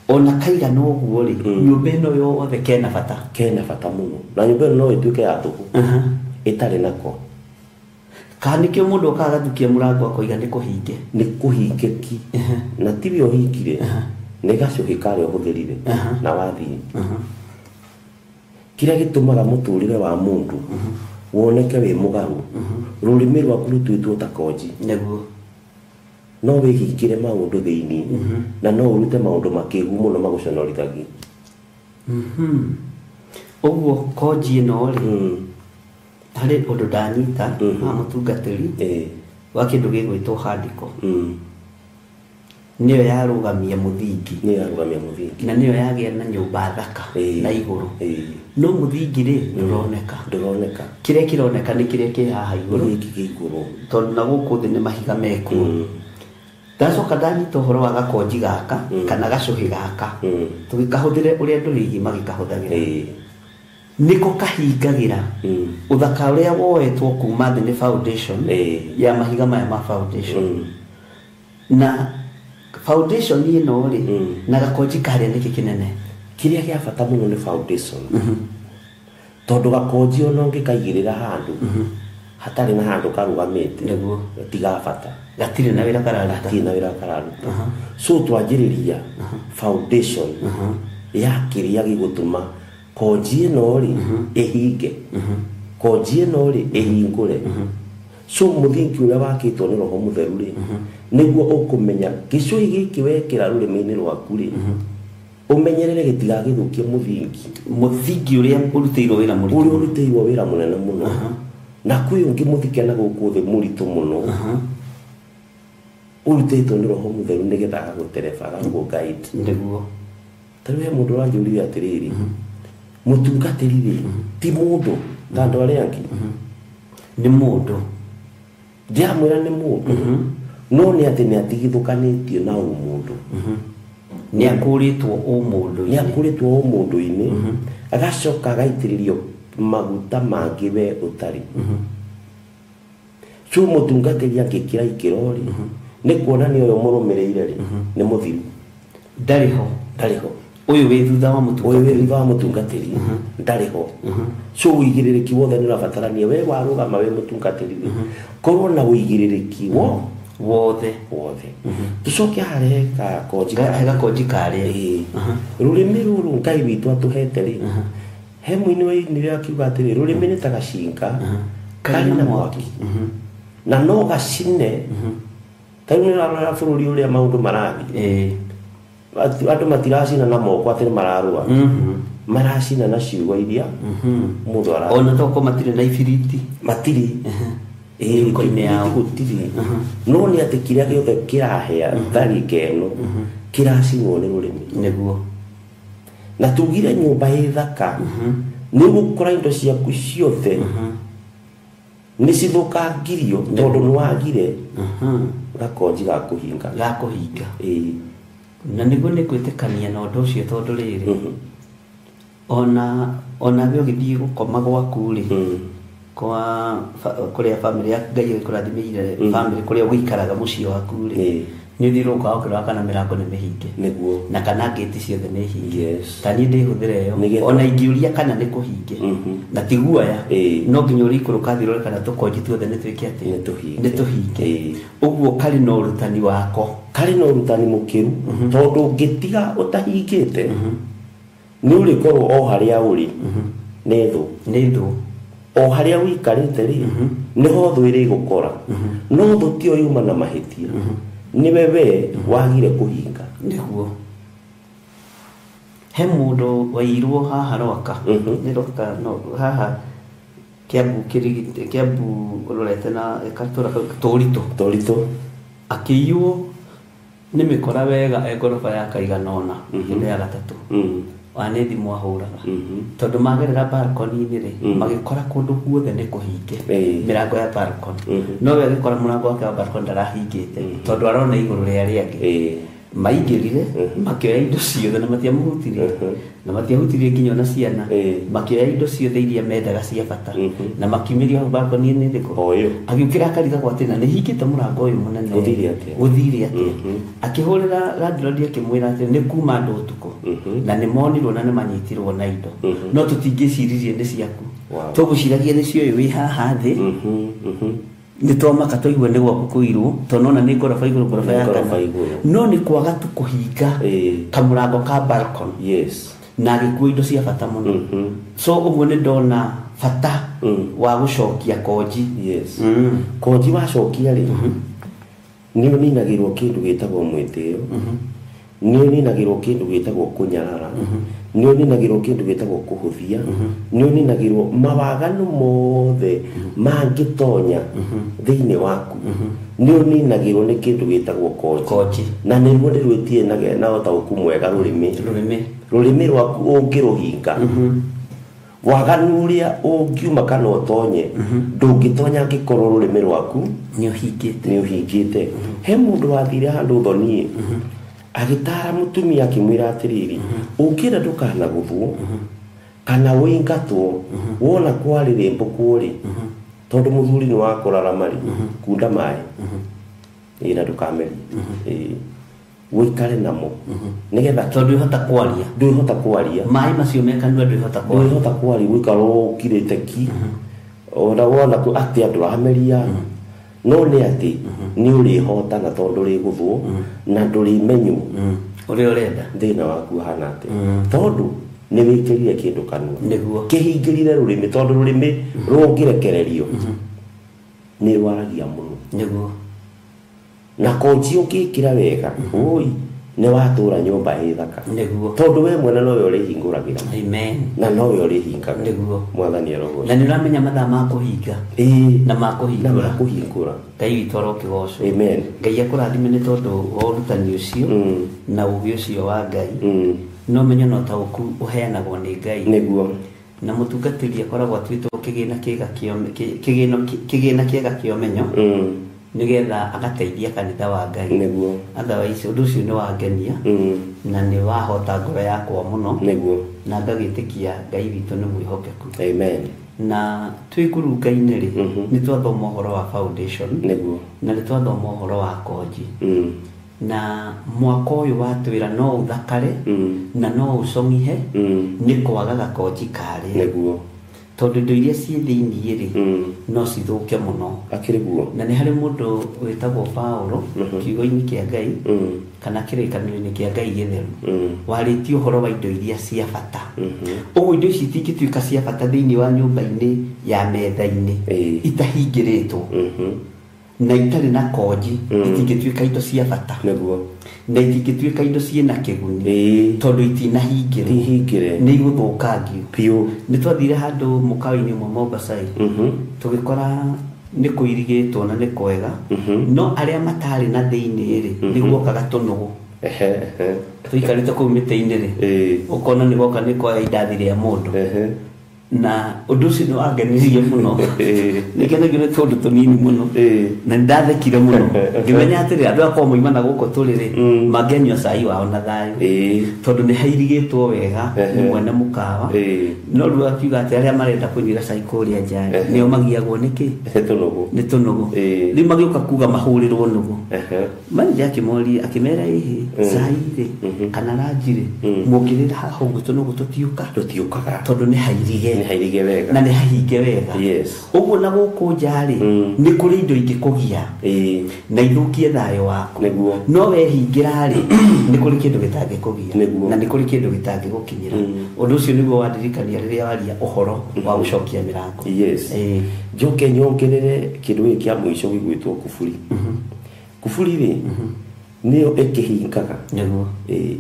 ona kaigana ũguo rĩ, nyũmba ĩno yothe kena bata.
Kena bata mũno. Na nyũmba ĩno no ĩtuĩke ya tũhũ ĩtarĩ nako.
Kana nĩkĩo mũndũ okaga agathukia mũrango akoiga nĩ kũhinge.
Nĩ kũhinge ki. Na tiwe ũhingire, nĩ gacũhĩ karĩa ũhũthĩrire na wathiĩ. Kĩrĩa gĩtũmaga mũtũrĩre wa mũndũ woneke wĩ mũgarũ, rũrĩmĩ rwaku rũtuĩtwo ta konji.
Nĩguo.
No wĩhingĩre maũndũ thĩinĩ, na no ũrute maũndũ makĩgu mũno magũconorithagia.
Ũguo konji ĩno rĩ, harĩ ũndũ ndanyita wa mũtungatĩri wa kĩndũ gĩgwĩtwo handĩko. Nĩyo yarũgamia mũthingi.
Nĩyo yarũgamia mũthingi.
Na nĩyo yagĩa na nyũmba thaka na igũrũ. No mũthingi rĩ, ndũroneka.
Ndũroneka.
Kĩrĩa kĩroneka nĩ kĩrĩa kĩ haha igũrũ.
Gĩkĩ kĩ igũrũ.
Tondũ na gũkũ thĩ nĩ mahiga mekuo. Ndacoka ndanyita ũhoro wa gakonji gaka kana gacũhĩ gaka, tũgĩkahũthĩre ũrĩa andũ rĩngĩ magĩkahũthagĩra. Nĩko kahingagĩra ũthaka ũrĩa woetwo kuma thĩ nĩ foundation ya mahiga maya ma foundation. Na foundation ĩno rĩ, na gakonji karĩa nĩkĩ kĩnene?
Kĩrĩa gĩa bata mũno nĩ foundation. Tondũ gakonji ona ũngĩkaigĩrĩra handũ hatarĩ na handũ karũgamĩte, tiga bata.
Gatirĩ na wĩra kararuta.
Gatirĩ na wĩra kararuta. So twanjĩrĩria foundation ya kĩrĩa gĩgũtũma konji ĩno rĩ ĩhinge, konji ĩno rĩ ĩhingũre. So mũthingi ũrĩa wakĩtwo nĩ roho mũtheru rĩ, nĩguo ũkũmenya gĩcũhĩ gĩkĩ wekĩra rũrĩmĩ-inĩ rwaku rĩ, ũmenyerere gĩtigagĩthũkie mũthingi.
Mũthingi ũrĩa ũrutĩirwo wĩra mũritũ.
Ũrĩa ũrutĩirwo wĩra mũnene mũno. Na kwĩ ũngĩ mũthike na gũkũ thĩ mũritũ mũno, ũrutĩtwo nĩ roho mũtheru nĩgetha agagũtereba, agakũ guide.
Nĩguo.
Ta rĩu he mũndũ ũranjũririe atĩrĩrĩ, mũtungatĩri rĩ, ti mũndũ ta andũ arĩa angĩ?
Nĩ mũndũ.
Ndĩramwĩra nĩ mũndũ, no nĩ atĩ nĩ atigithũkanĩtio na ũmũndũ.
Nĩ akũrĩtwo ũmũndũ-inĩ.
Nĩ akũrĩtwo ũmũndũ-inĩ, agacoka agaitĩrĩrio maguta mangĩ we ũtarĩ. So mũtungatĩri angĩkĩra ikĩro rĩ, nĩ kuonania ũyũ mũrũmĩrĩire rĩ, nĩ mũthiru.
Ndarĩ ho.
Ndarĩ ho.
Ũyũ wĩ thutha wa mũtungatĩri.
Ũyũ wĩ thutha wa mũtungatĩri ndarĩ ho. So ũigĩrĩrĩki wothe nĩ ũrabatarania we warũgama wĩ mũtungatĩri rĩ, korwo na ũigĩrĩrĩki
wothe.
Wothe. Tũcoke harĩa he gakonji
He gakonji karĩa.
Rũrĩmĩ rũrũ Ngai witũ atũhete rĩ, he mũini wainire akiuga atĩrĩ, rũrĩmĩ nĩ ta gacinga karĩ na mwaki, na no gacine. Ta rĩu nĩ ũrarora bũrũri ũrĩa maũndũ marathiĩ, andũ matiracina na moko atĩ nĩ mararũa, Maracina na ciugo iria mũndũ ara
Ona toko matirĩ na ibiriti.
Matirĩ.
Mĩhuko-inĩ yao.
Gũtirĩ. No nĩ atĩ kĩrĩa gĩothe kĩrahea tharika ĩno kĩracinwo nĩ rũrĩmĩ.
Nĩguo.
Na tugire nyũmba ĩ thaka nĩ ũgũkora indo ciaku ciothe nĩ cithũkangirio tondũ nĩ wagire gakonji ga kũhinga.
Ga kũhinga.
Ĩĩ.
Na nĩguo nĩ gwĩtĩkania na ũndũ ũcio tondũ rĩrĩ ona we ũgĩthiĩ gũkoma gwaku rĩ, kwa kũrĩa family yaku Ngai agĩkũrathimĩire family kũrĩa ũgĩikaraga mũciĩ waku rĩ, nĩ ũthiũrũrũkaga ũkĩroraga kana mĩrango nĩ mĩhinge.
Nĩguo.
Na kana ngĩti ciothe nĩ hinge.
Yes.
Ta niĩ ndĩhũthĩra ĩyo. Ona ingĩũria kana nĩ kũhinge. Na ti guoya. No nginya ũrĩikũrũka thĩ ũrore kana tũkonji tuothe nĩ twĩke atĩa?
Nĩ tũhinge.
Nĩ tũhinge. Ũguo karĩ na ũrutani wako.
Karĩ na ũrutani mũkĩru tondũ ũngĩtiga ũtahingĩte nĩ ũrĩkorwo o harĩa ũrĩ nĩ thũ.
Nĩ thũ.
O harĩa ũikarĩte rĩ nĩho thũ ĩrĩgũkora. No thũ tiyo yuma na mahĩtia. Nĩwe we wagire kũhinga.
Nĩguo. He mũndũ wairwo haha Rwaka. Nĩ Rwaka no haha Kiambu kĩrigite Kiambu ũrorete na gatũra kau Tũritũ.
Tũritũ.
Akĩiywo nĩ mĩkora wega e ngoroba ya kaigana ũna ĩno ya gatatũ. Wa nĩ thimũ ahũraga. Tondũ magerera balcony-inĩ rĩ, magĩkora kũndũ guothe nĩ kũhinge. Mĩrango ya balcony. No we agĩkora mũrango wake wa balcony ndarahingĩte tondũ arona igũrũ rĩa rĩangĩ. Maingĩrire makĩoya indo ciothe na matiamũhutirie. Na matiahutirie nginya ona ciana. Makĩoya indo ciothe iria mendaga cia bata. Na makiumĩria hau balcony-inĩ rĩkũ. Agĩũkĩra akarigagwo atĩ na nĩ hingĩte mũrango ũyũ mũnene.
Gũthire atĩa?
Gũthire atĩa? Akĩhũrĩra landlord akĩmwĩra atĩ nĩ kuma andũ ũtukũ. Na nĩ monirwo na nĩ manyitirwo na indo. No tũtingĩciririe nĩ ciaku. Tũgũciragia nĩ cioĩ wĩ haha thĩ. Nĩ twamaka twaigua nĩ gwaku kũirwo tondũ nona nĩ ngoroba igũrũ ngoroba ya kana. No nĩ kwaga tu kũhinga kamũrango ka balcony.
Yes.
Na agĩkua indo cia bata mũno. So ũguo nĩ ndona bata wa gũcokia konji.
Yes. Konji wacokia rĩ nĩ ũninagĩrwo kĩndũ gĩtagwo mwĩtĩo. Nĩ ũninagĩrwo kĩndũ gĩtagwo kũnyarara. Nĩ ũninagĩrwo kĩndũ gĩtagwo kũhũthia. Nĩ ũninagĩrwo mawaganu mothe mangĩtonya thĩinĩ waku. Nĩ ũninagĩrwo nĩ kĩndũ gĩtagwo konji. Na nĩruo nĩ rwĩtie na ũtaũku mwega rũrĩmĩ. Rũrĩmĩ rwaku ũngĩrũhinga. Waganu ũrĩa ũngiuma kana ũtonye ndũngĩtonya angĩkorwo rũrĩmĩ rwaku
nĩ ũhingĩte.
Nĩ ũhingĩte. He mũndũ wathire handũ thoniĩ agĩtara mũtumia akĩmwĩra atĩrĩrĩ ũngĩenda ndũkanagũthwo kana ũingatwo wona kwarĩrĩmbũkwo rĩ tondũ mũthuri nĩ wakũrarama rĩ kunda maĩ ĩ na ndũkamerie ũikare namo nĩgetha
tondũ ndwĩhota kwaria.
Ndwĩhota kwaria.
Maĩ macio me kanua ndwĩhota kwaria.
Ndwĩhota kwaria gũikara ũkirĩte ki ona wona atĩ andũ rameria no nĩ atĩ nĩ ũrĩhotana tondũ ndũrĩgũthwo na ndũrĩmenywo
ũrĩa ũrenda
thĩna waku ũhana atĩa tondũ nĩ wĩkĩrire kĩndũ kanua.
Nĩguo.
Kĩhingĩrire rũrĩmĩ tondũ rũrĩmĩ rũngĩrekererio nĩ rwaragia mũno.
Nĩguo.
Na konji ũngĩkĩra wega ũi nĩ watũra nyũmba ĩ thaka.
Nĩguo.
Tondũ we mwene nowe ũrĩhingũragĩra.
Amen.
Na nowe ũrĩhingaga.
Nĩguo.
Mwathani arogocwo.
Na nĩ ũramenya mathaa ma kũhinga. Na ma kũhingũra.
Na ma kũhingũra.
Ngai witũ arokĩgocwo.
Amen.
Ngai akũrathime nĩ tondũ wa ũrutani ũcio na ũũgĩ ũcio wa Ngai. No menyo na ũtaũku ũheanagwo nĩ Ngai.
Nĩguo.
Na mũtungatĩri akoragwo atuĩtwo kĩgĩna kĩgĩna kĩega kĩa ũmenyo. Nĩgetha agateithia kanitha wa Ngai.
Nĩguo.
Otherwise ũndũ ũcio nĩ wangenia na nĩ wahota ngoro yakwa mũno.
Nĩguo.
Na ngagĩtĩkia Ngai witũ nĩ mwĩhokeku.
Amen.
Na twĩ ngurunga-inĩ rĩ nĩ twathoma ũhoro wa foundation.
Nĩguo.
Na nĩ twathoma ũhoro wa konji. Na mwaka ũyũ watwĩra no ũthakare na no ũcong'ihe nĩ kwaga gakonji karĩa.
Nĩguo.
Tondũ indo iria ciĩ thĩiniĩ rĩ no cithũke mũno.
Akĩrĩ guo.
Na nĩ harĩ mũndũ wĩtagwo Paũlũ kiugo-inĩ kĩa Ngai kana kĩrĩkanĩro-inĩ kĩa Ngai gĩtheru warĩtie ũhoro wa indo iria cia bata. Ũguo indo ici itingĩtuĩka cia bata thĩiniĩ wa nyũmba-inĩ ya metha-inĩ itahingĩrĩtwo. Na itarĩ na konji itingĩtuĩka indo cia bata.
Nĩguo.
Na itingĩtuĩka indo ciĩna kĩguni.
Ĩĩ.
Tondũ itinahingĩrwo.
Tihingĩre.
Nĩ igũthũkangio.
Biũ.
Nĩ twathire handũ mũkawa-inĩ ũmwe Mombasa ĩ, tũgĩkora nĩ kũirigĩtwo na nĩ kwega, no arĩa matarĩ na thĩinĩ rĩ, nĩ guokaga tũnũgũ.
Ehe, ehe.
Tũikarĩte kũu mĩtĩ-inĩ rĩ,
Ĩĩ.
ũkona nĩ goka nĩ koya indathi rĩa mũndũ.
Ehe.
Na ũndũ ũcio nĩ wangenirie mũno.
Ĩĩ.
Nĩngenagio nĩ tũndũ tũnini mũno.
Ĩĩ.
Na nĩ ndathekire mũno ngĩmenya atĩrĩ, andũ akorwo moima na gũkũ tũrĩ rĩ,
Mm.
mangĩanyua cai wao na thayũ.
Ĩĩ.
Tondũ nĩ hairigĩtwo wega
Ehe.
nĩ mwene mũkawa.
Ĩĩ.
No rĩu akiuga atĩ arĩa marenda kũnyuĩra cai kũrĩa nja rĩ,
Ehe.
nĩo magiagwo nĩkĩ?
Nĩ tũnũgũ.
Nĩ tũnũgũ.
Ĩĩ.
Rĩu magĩũka kuga mahũrĩrwo nũgũ.
Ehe.
Manager akĩmoria, akĩmera, ĩhĩ, cai rĩ kana ranji rĩ, mũngĩrĩra haha ũguo tũnũgũ tũtiũka?
Tũtiũkaga.
Tondũ nĩ hairige.
Nĩ hairige wega.
Na nĩ hahinge wega.
Yes.
Ũguo na gũkũ nja rĩ, nĩ kũrĩ indo ingĩkũgia
Ĩĩ.
na ithũkie thayũ waku.
Nĩguo.
No wehingĩra rĩ, nĩ kũrĩ kĩndũ gĩtangĩkũgia.
Nĩguo.
Na nĩ kũrĩ kĩndũ gĩtangĩgũkinyĩra. Ũndũ ũcio nĩguo wandirikania rĩrĩa waria ũhoro wa gũcokia mĩrango.
Yes.
Ĩĩ.
Njoke nyongerere kĩndũ gĩkĩ kĩa mũico gĩgwĩtwo kuburi. Kuburi rĩ, nĩyo ĩkĩhingaga.
Nĩguo.
Ĩĩ.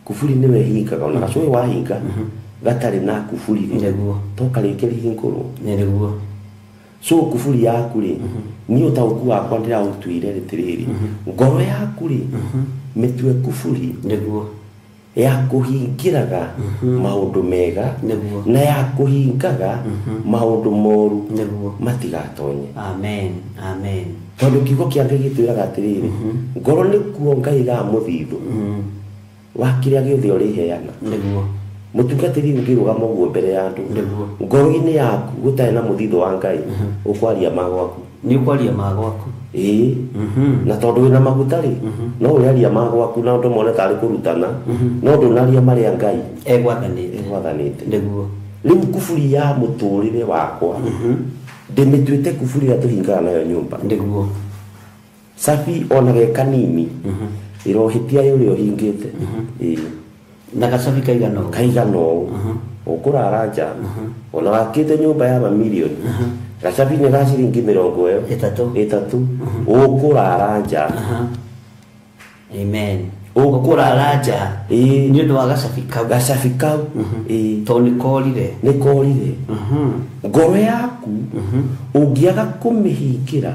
Kuburi nĩwe ĩhingaga, ona gacũĩ wahinga gatarĩ na kuburi rĩ,
Nĩguo.
to karĩke rĩhingũrwo.
Nĩguo.
So kuburi yaku rĩ, niĩ ũtaũku wakwa ndĩraũtuire rĩtĩrĩrĩ, ngoro yaku rĩ, mĩtue kuburi.
Nĩguo.
Ya kũhingĩraga maũndũ mega.
Nĩguo.
Na ya kũhingaga maũndũ moru.
Nĩguo.
Matigatonye.
Amen. Amen.
Tondũ kiugo kĩa Ngai gĩtwĩraga atĩrĩrĩ, ngoro nĩkuo Ngai ga mũthithũ wa kĩrĩa gĩothe ũrĩheana.
Nĩguo.
Mũtungatĩri ũngĩrũgama ũguo mbere ya andũ,
Nĩguo.
ngoro-inĩ yaku gũtarĩ na mũthithũ wa Ngai, ũkwaria ma gwaku.
Nĩ ũkwaria ma gwaku.
Ĩĩ. Na tondũ wĩna maguta rĩ, no ũrĩaria ma gwaku na andũ mone tarĩ kũrutana, no ndũnaria marĩa Ngai
egwathanĩte.
Egwathanĩte.
Nĩguo.
Rĩu kuburi ya mũtũrĩre wakwa ndĩmĩtuĩte kuburi ĩrĩa tũhingaga nayo nyũmba.
Nĩguo.
Cabi ona ge kanini ĩrohĩtia ũrĩa ũhingĩte. Ĩĩ.
Na gacabi kaigana ũũ.
Kaigana ũũ ũkũrara nja, ona wakĩte nyũmba ya mamirioni, gacabi nĩ ga ciringi mĩrongo ĩyo
3.
3, ũkũrara nja.
Amen. Ũkũrara nja.
Ĩĩ.
Nĩ ũndũ wa gacabi kau.
Gacabi kau. Ĩĩ.
Tondũ nĩ korire.
Nĩ korire. Ngoro yaku ũngĩaga kũmĩhingĩra,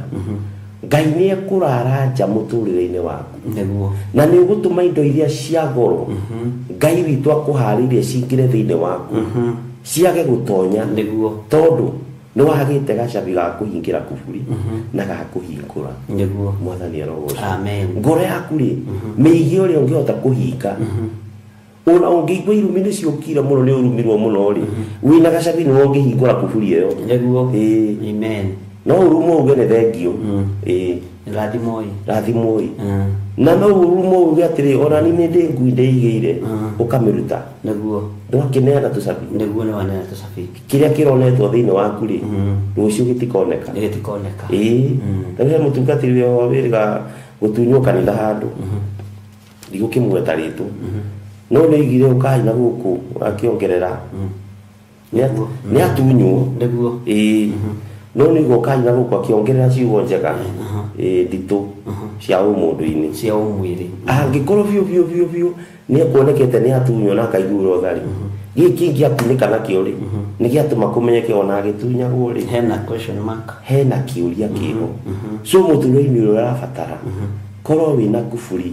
Ngai nĩ ekũrara nja mũtũrĩre-inĩ waku.
Nĩguo.
Na nĩ ũgũtũma indo iria cia goro Ngai witũ akũharĩirie cingĩre thĩinĩ waku ciage gũtonya.
Nĩguo.
Tondũ nĩ wagĩte gacabi ga kũhingĩra kuburi na ga kũhingũra.
Nĩguo.
Mwathani arogocwo.
Amen.
Ngoro yaku rĩ, mĩige ũrĩa ũngĩhota kũhinga. Ona ũngĩigua irumi nĩ ciũkire mũno, nĩ ũrumirwo mũno rĩ, wĩna gacabi nĩwe ũngĩhingũra kuburi ĩyo.
Nĩguo.
Ĩĩ.
Amen.
No ũrumwo uge nĩ thengio. Ĩĩ.
Rathimoi.
Rathimoi. Na no ũrumwo uge atĩrĩ, ona ni nĩ ndĩ ngui ndĩigĩire, ũkamĩruta.
Nĩguo.
Ndwakĩneana tũcabi.
Nĩguo, nĩ waneana tũcabi.
Kĩrĩa kĩronetwo thĩinĩ waku rĩ, rũciũ gĩtikoneka.
Nĩ gĩtikoneka.
Ĩĩ. Rĩu he mũtungatĩri wĩho wĩrĩga gũtunywo kanitha handũ, ndigũkĩmũgweta rĩtwa, no nĩ oigire ũkaina gũkũ akĩongerera nĩ atunywo.
Nĩguo.
Ĩĩ. No nĩ igua ũkaina gũkũ akĩongerera ciugo njega, ĩĩ, nditũ cia ũmũndũ-inĩ.
Cia ũmwĩrĩ.
Angĩkorwo biũ biũ biũ biũ nĩ ekuonekete nĩ atunywo na akaiguĩrwo tha rĩ, gĩkĩ kĩngĩakunĩka nakĩo rĩ, nĩ gĩatũma kũmenyeke ona agĩtunyagwo rĩ,
hena question mark.
Hena kĩũria kĩho. So mũtũrĩre-inĩ ũrĩa ũrabatara korwo wĩna kuburi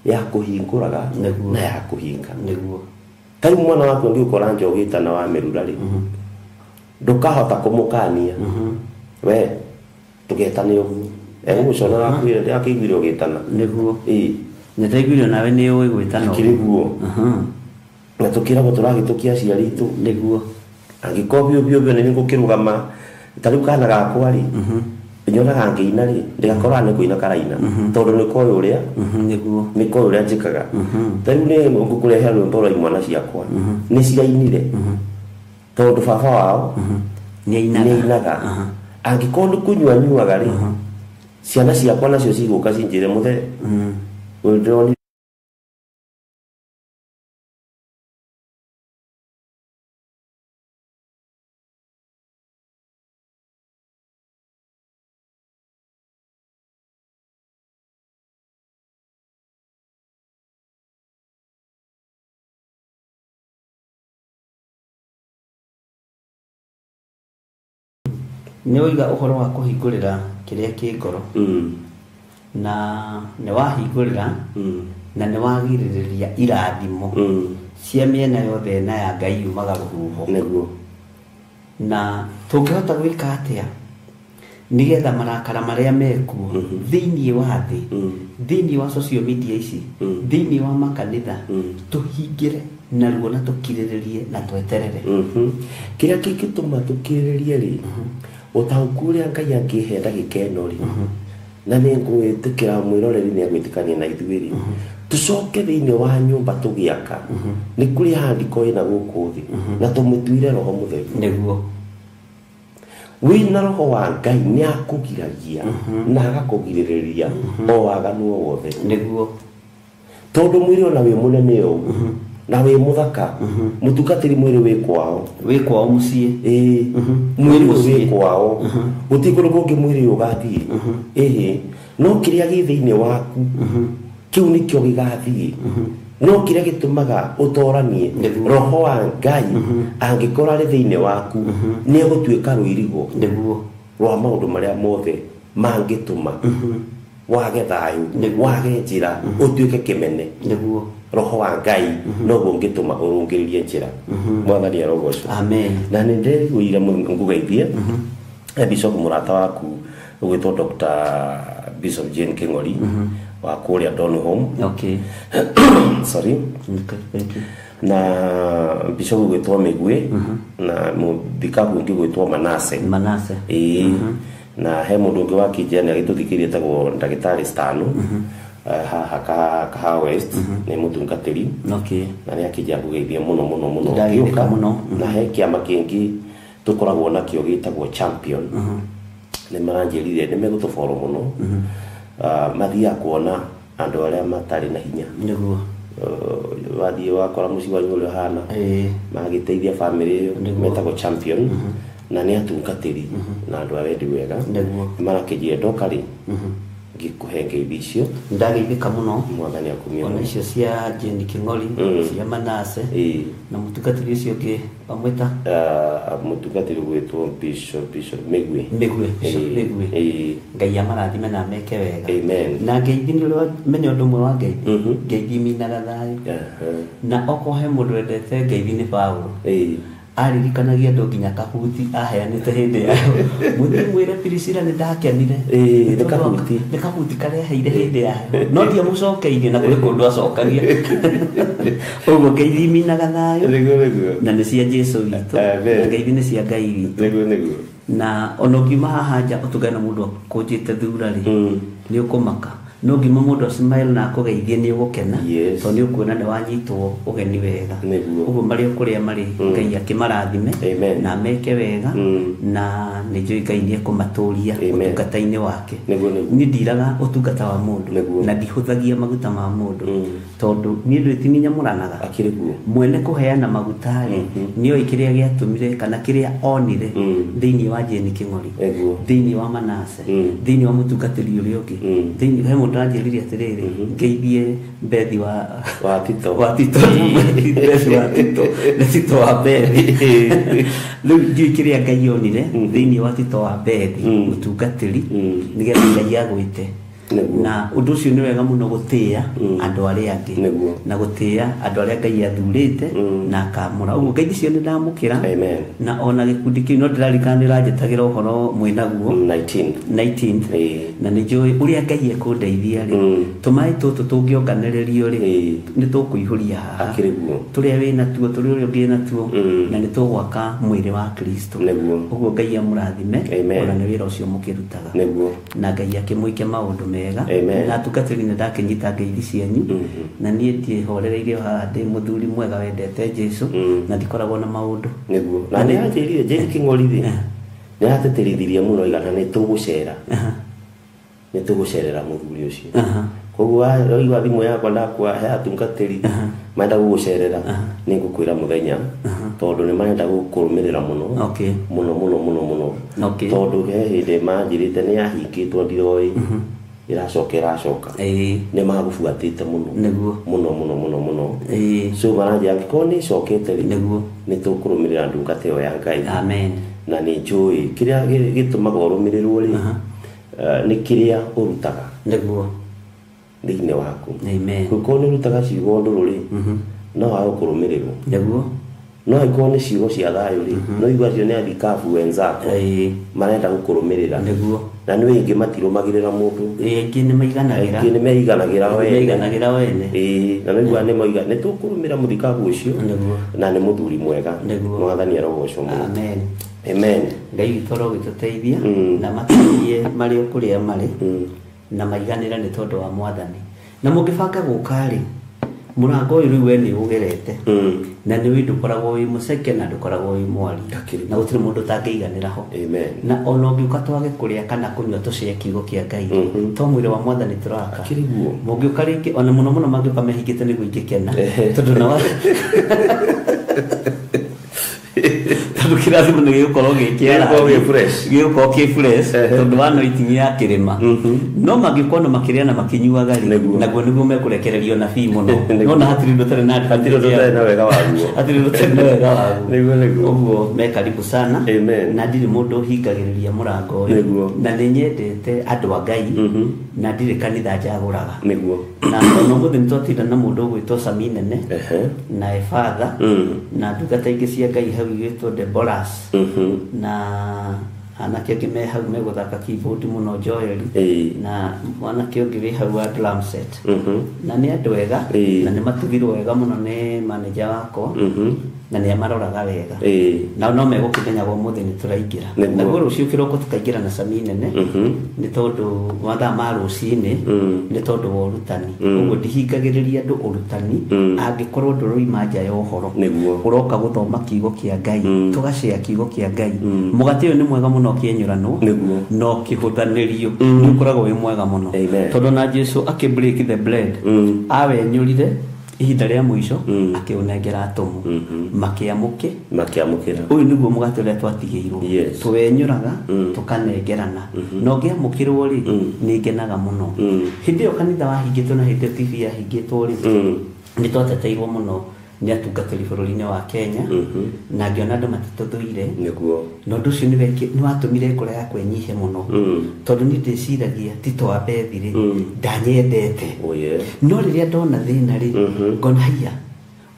ya kũhingũraga
Nĩguo.
na ya kũhinga.
Nĩguo.
Ta rĩu mwana waku angĩgũkora nja ũgĩtana wamĩrura rĩ, ndũkahota kũmũkania we ndũgetane ũguo, egũgũconora akwĩre ndĩrakĩiguire ũgĩtana.
Nĩguo.
Ĩĩ.
Nĩndaiguire nawe nĩ ũĩ gwĩtana ũguo.
Kĩrĩ guo. Na tũkĩragwo tũragĩtũkia aciari aitũ.
Nĩguo.
Angĩkorwo biũ biũ biũ nĩ ngũkĩrũgama ta rĩu kana gakwa rĩ, nyonaga ngĩina rĩ, ndĩgakoraga nĩ kũina karaina, tondũ nĩ koĩ ũrĩa
Nĩguo.
nĩ koĩ ũrĩa njĩkaga. Ta rĩu nĩ ngũkũrehera rwĩmbo rwa imwana ciakwa, nĩ cirainire tondũ baba wao
Nĩ ainaga.
nĩ ainaga. Angĩkorwo nĩ kũnyua nyuaga rĩ, ciana ciakwa nacio cigũka cinjĩre, mũthee, ũyũ ndĩronire
Nĩ woiga ũhoro wa kũhingũrĩra kĩrĩa kĩ ngoro. Na nĩ wahingũrĩra na nĩ wagirĩrĩria irathimo cia mĩena yothe na ya Ngai yumaga rũhuho.
Nĩguo.
Na tũngĩhota gwĩka atĩa nĩgetha marakara marĩa mekuo thĩinĩ wa thĩ, thĩinĩ wa social media ici, thĩinĩ wa makanitha, tũhingĩre naruo na tũkirĩrĩrie na tweterere?
Kĩrĩa kĩngĩtũma tũkirĩrĩrie rĩ, ũtaũku ũrĩa Ngai angĩhe ndagĩka ĩno rĩ, na nĩ ngwĩtĩkĩra mwĩroreri nĩ agwĩtĩkania na ithuĩ rĩ, tũcoke thĩinĩ wa nyũmba tũgĩaka nĩ kũrĩ handiko ĩna gũkũ thĩ na tũmĩtuire Roho Mũtheru.
Nĩguo.
Wĩna Roho wa Ngai nĩ akũgiragia na agakũgirĩrĩria o waganu o wothe.
Nĩguo.
Tondũ mwĩrĩ ona wĩ mũnene ũũ na wĩ mũthaka, mũtungatĩri mwĩrĩ wĩ kwao.
Wĩ kwao mũciĩ.
Ĩĩ, mwĩrĩ ũyũ wĩ kwao, gũtirĩ kũndũ kũngĩ mwĩrĩ ũyũ ũgathiĩ. Ĩhĩ, no kĩrĩa gĩ thĩinĩ waku kĩu nĩkĩo gĩgathiĩ. No kĩrĩa gĩtũmaga ũtoranie, Roho wa Ngai angĩkorwo arĩ thĩinĩ waku nĩ egũtuĩka rũirigo
Nĩguo.
rwa maũndũ marĩa mothe mangĩtũma wage thayũ, wage njĩra, ũtuĩke kĩmene.
Nĩguo.
Roho wa Ngai noguo ũngĩtũma ũrũngĩrĩrie njĩra. Mwathani arogocwo.
Amen.
Na nĩ ndĩriguire ngũgeithie Bishop mũrata waku ũgwĩtwo Dr. Bishop Jane King'ori wa kũrĩa Donholm.
Okay.
Sorry.
Okay, thank you.
Na Bishop ũgwĩtwo Mĩgwĩ na mũthikabu ũngĩ ũgwĩtwo Manase.
Manase.
Ĩĩ. Na he mũndũ ũngĩ wa Kinjia nĩ agĩtũthikĩirie etagwo ndagĩtarĩ Stano, haha Kahawa West, nĩ mũtungatĩri.
Okay.
Na nĩ akĩnjia ngũgeithie mũno mũno mũno.
Ndagĩthĩka
Ngĩũka,
mũno.
Na he kĩama kĩngĩ tũkoragwo nakĩo gĩtagwo Champion. Nĩ maranjĩrire nĩ megũtũboro mũno. Mathiaga kuona andũ arĩa matarĩ na hinya.
Nĩguo.
Wathiĩ wakora mũciĩ wanyu ũrĩa ũhana,
Ĩĩ.
magĩteithia bamĩrĩ ĩyo.
Nĩguo.
Metagwo Champion na nĩ atungatĩri na andũ a wendi wega.
Nĩguo.
Nĩ marakĩnjĩra ndoka rĩ ngĩkũhe ngeithi icio.
Ndagĩithĩka mũno.
Mwathani akumie
Ona
mũno.
icio cia Jane King'ori, cia Manase na mũtungatĩri ũcio ũngĩ wamwĩta?
Mũtungatĩri ũgwĩtwo Bishop Mĩgwĩ.
Mĩgwĩ, Bishop Mĩgwĩ.
Ĩĩ.
Ngai amarathime na ameke wega.
Amen.
Na ngeithi nĩ ũrĩa menya ũndũ ũmwe wa ngeithi. Ngeithi iminaga thayũ. Na okorwo he mũndũ wendete ngeithi nĩ Paũlũ. Aririkanagia andũ nginya kahuti aheanĩte hĩndĩ yayo. Mũthiĩ mwĩre Priscilla nĩ ndakenire.
Ĩĩ, nĩ kahuti.
Nĩ kahuti karĩa aheire hĩndĩ yayo. No ndiamũcokeirie na kũrĩ kũndũ acokagia. Ũguo ngeithi iminaga thayũ.
Nĩguo, nĩguo.
Na nĩ cia Jesũ witũ.
Amen.
Na ngeithi nĩ cia Ngai witũ.
Nĩguo, nĩguo.
Na ona ũngiuma haha nja ũtũngane na mũndũ akũnjĩte thura rĩ, nĩ ũkũmaka. No ngiuma mũndũ a smile na akũgeithie nĩ ũgũkena.
Yes.
Tondũ nĩ ũkuona nĩ wanyitwo ũgeni wega.
Nĩguo.
Ũguo marĩ o kũrĩa marĩ, Ngai akĩmarathime
Amen.
na ameke wega. Na nĩ njũĩ Ngai nĩ ekũmatũria
Amen.
ũtungata-inĩ wake.
Nĩguo, nĩguo.
Niĩ ndiraga ũtungata wa mũndũ.
Nĩguo.
Na ndihũthagia maguta ma mũndũ. Tondũ niĩ ndwĩ nyamũranaga.
Akĩrĩ guo.
Mwene kũheana maguta rĩ, nĩoĩ kĩrĩa gĩatũmire kana kĩrĩa onire thĩinĩ wa Jane King'ori,
Nĩguo.
thĩinĩ wa Manase, thĩinĩ wa mũtungatĩri ũrĩa ũngĩ. Thĩinĩ he mũndũ aranjĩrire atĩrĩrĩ, ngeithie Bethi wa
Wa Tito.
Wa Tito. Bethi wa Tito. Nĩ Tito wa Bethi. Rĩu ndiũĩ kĩrĩa Ngai onire thĩinĩ wa Tito wa Bethi, mũtungatĩri, nĩgetha Ngai agwĩte.
Nĩguo.
Na ũndũ ũcio nĩ wega mũno gũtĩĩa andũ arĩa angĩ.
Nĩguo.
Na gũtĩĩa andũ arĩa Ngai athurĩte na akamũra. Ũguo ngeithi icio nĩ ndamũkĩra.
Amen.
Na ona gĩkundi kĩu no ndĩraririkana nĩ ũranjĩtagĩra ũhoro mwĩnaguo.
19.
19th.
Ĩĩ.
Na nĩ njũĩ ũrĩa Ngai ekũndeithia rĩ, tũmaĩ tũtũ tũngĩonganĩrĩrio rĩ, nĩ tũkũihũria haha.
Akĩrĩ guo.
Tũrĩa wĩ natuo, tũrĩa ũrĩa ũngĩ natuo, na nĩ tũgwaka mwĩrĩ wa Kristo.
Nĩguo.
Ũguo Ngai amũrathime.
Amen.
Ona nĩ wĩra ũcio mũkĩrutaga.
Nĩguo.
Na Ngai akĩmwĩke maũndũ mega.
Amen.
Na atungatĩri nĩ ndakĩnyita ngeithi cianyu. Na niĩ ndiĩhorereire o haha, ndĩ mũthuri mwega wendete Jesũ, na ndikoragwo na maũndũ.
Nĩguo. Na nĩ anjĩrire Jane King'ori rĩ, nĩ aratĩtĩrithirie mũno igana nĩ tũgũcera. Nĩ tũgũcerera mũthuri ũcio. Koguo waigua thimũ yakwa ndakua he atungatĩri marenda gũgũcerera, nĩ ngũkwĩra mũthenya, tondũ nĩ marenda gũkũrũmĩrĩra mũno.
Okay.
Mũno mũno mũno mũno.
Okay.
Tondũ he hĩndĩ manjĩrĩte nĩ yahingĩtwo ndiroĩ. Ĩracoka ĩracoka.
Ĩĩ.
Nĩ magũbuatĩte mũno.
Nĩguo.
Mũno mũno mũno mũno.
Ĩĩ.
So maranjĩra angĩkorwo nĩ ĩcokete rĩ,
Nĩguo.
nĩ tũkũrũmĩrĩra ndungata ĩyo ya Ngai.
Amen.
Na nĩ njũĩ kĩrĩa gĩtũmaga ũrũmĩrĩrwo rĩ, nĩ kĩrĩa ũrutaga
nĩguo
thĩinĩ waku.
Amen.
Kũngĩkorwo nĩ ũrutaga ciugo ndũrũ rĩ, no wage kũrũmĩrĩrwo.
Nĩguo.
No angĩkorwo nĩ ciugo cia thayũ rĩ, no igua acio nĩ athikabu wenzako
Ĩĩ.
marenda gũkũrũmĩrĩra.
Nĩguo.
Na nĩ aingĩ matirũmagĩrĩra mũndũ.
Ĩĩ, aingĩ nĩ maiganagĩra.
Aingĩ nĩ meiganagĩra wene.
Meiganagĩra wene.
Ĩĩ, na nĩguo nĩ moiga nĩ tũkũrũmĩra mũthikabu ũcio.
Nĩguo.
Na nĩ mũthuri mwega.
Nĩguo.
Mwathani arogocwo mũno.
Amen.
Amen.
Ngai witũ arogĩtũteithia na mateithie marĩ o kũrĩa marĩ na maiganĩre nĩ tondũ wa mwathani. Na mũngĩbanga gũka rĩ, mũrango ũyũ rĩu we nĩ ũgerete na nĩ wĩ ndũkoragwo wĩ mũceke na ndũkoragwo wĩ mwari
Gakĩrĩ.
na gũtirĩ mũndũ ũtangĩiganĩra ho.
Amen.
Na ona ũngĩũka twage kũrĩa kana kũnyua tũcĩe kiugo kĩa Ngai, to mwĩrĩ wa mwathani tũraka.
Akĩrĩ guo.
Mũngĩũka rĩngĩ ona mũno mũno mangĩũka mehingĩte nĩguo ingĩkena tondũ na tondũ kĩrathimo nĩ gĩgũkorwo gĩ kĩa
Gĩgũkorwo gĩ fresh.
Gĩgũkorwo kĩ fresh tondũ wa anointing ya kĩrĩma. No mangĩkorwo na makĩrĩa na makĩnyuaga rĩ,
Nĩguo.
naguo nĩguo mekũrekererio nabii mũno.
Nĩguo.
No na hatirĩ ũndũ ũtarĩ na
Hatirĩ ũndũ ũtarĩ na wega waguo.
Hatirĩ ũndũ ũtarĩ na wega waguo.
Nĩguo, nĩguo.
Ũguo me karibu sana.
Amen.
Na ndirĩ mũndũ ũhingagĩrĩria mũrango ũyũ.
Nĩguo.
Na nĩ nyendete andũ a Ngai na ndirĩ kanitha njagũraga.
Nĩguo.
Na ona ũmũthĩ nĩ twatinda na mũndũ ũgwĩtwo Sami Nene
Ehe.
na Efatha na ndungata ingĩ cia Ngai hau igĩtwo Deboras na anake angĩ me hau megũthaka keyboard mũno Joel
Ĩĩ.
na mwanake ũngĩ wĩ hau wa drum set na nĩ andũ ega
Ĩĩ.
na nĩ matugirwo wega mũno nĩ manager wakwa na nĩ amaroraga wega.
Ĩĩ.
Na no megũkĩmenyaga ũmũthĩ nĩ tũraingĩra.
Nĩguo.
Naguo rũciũ kĩroko tũkaingĩra na Sami Nene nĩ tondũ mathaa ma rũcinĩ nĩ tondũ wa ũrutani. Ũguo ndihingagĩrĩria andũ ũrutani angĩkorwo ndũroima nja ya ũhoro.
Nĩguo.
Ũroka gũthoma kiugo kĩa Ngai, tũgacĩa kiugo kĩa Ngai. Mũgate ũyũ nĩ mwega mũno ũkĩenyũranwo
Nĩguo.
na ũkĩhũthanĩrio nĩ ũkoragwo wĩ mwega mũno.
Amen.
Tondũ na Jesu akĩ break the bread, awenyũrire ihinda rĩa mũico akĩũnengera atũmwo makĩamũke
Makĩamũkĩra.
Ũyũ nĩguo mũgate ũrĩa twatigĩirwo.
Yes.
Tũwenyũraga tũkanengerana na ũngĩamũkĩrwo rĩ, nĩ ngenaga mũno. Hĩndĩ ĩyo kanitha wahingĩtwo na hĩndĩ ĩyo TV yahingĩtwo rĩ, nĩ twateteirwo mũno nĩ atungatĩri bũrũri-inĩ wa Kenya na ngĩona andũ matitũthũire.
Nĩguo.
Na ũndũ ũcio nĩ watũmire ngoro yakwa ĩnyihe mũno tondũ niĩ ndĩciragia Tito wa Bethi rĩ, ndanyendete.
Oh yes.
No rĩrĩa ndona thĩna rĩ, ngona haiya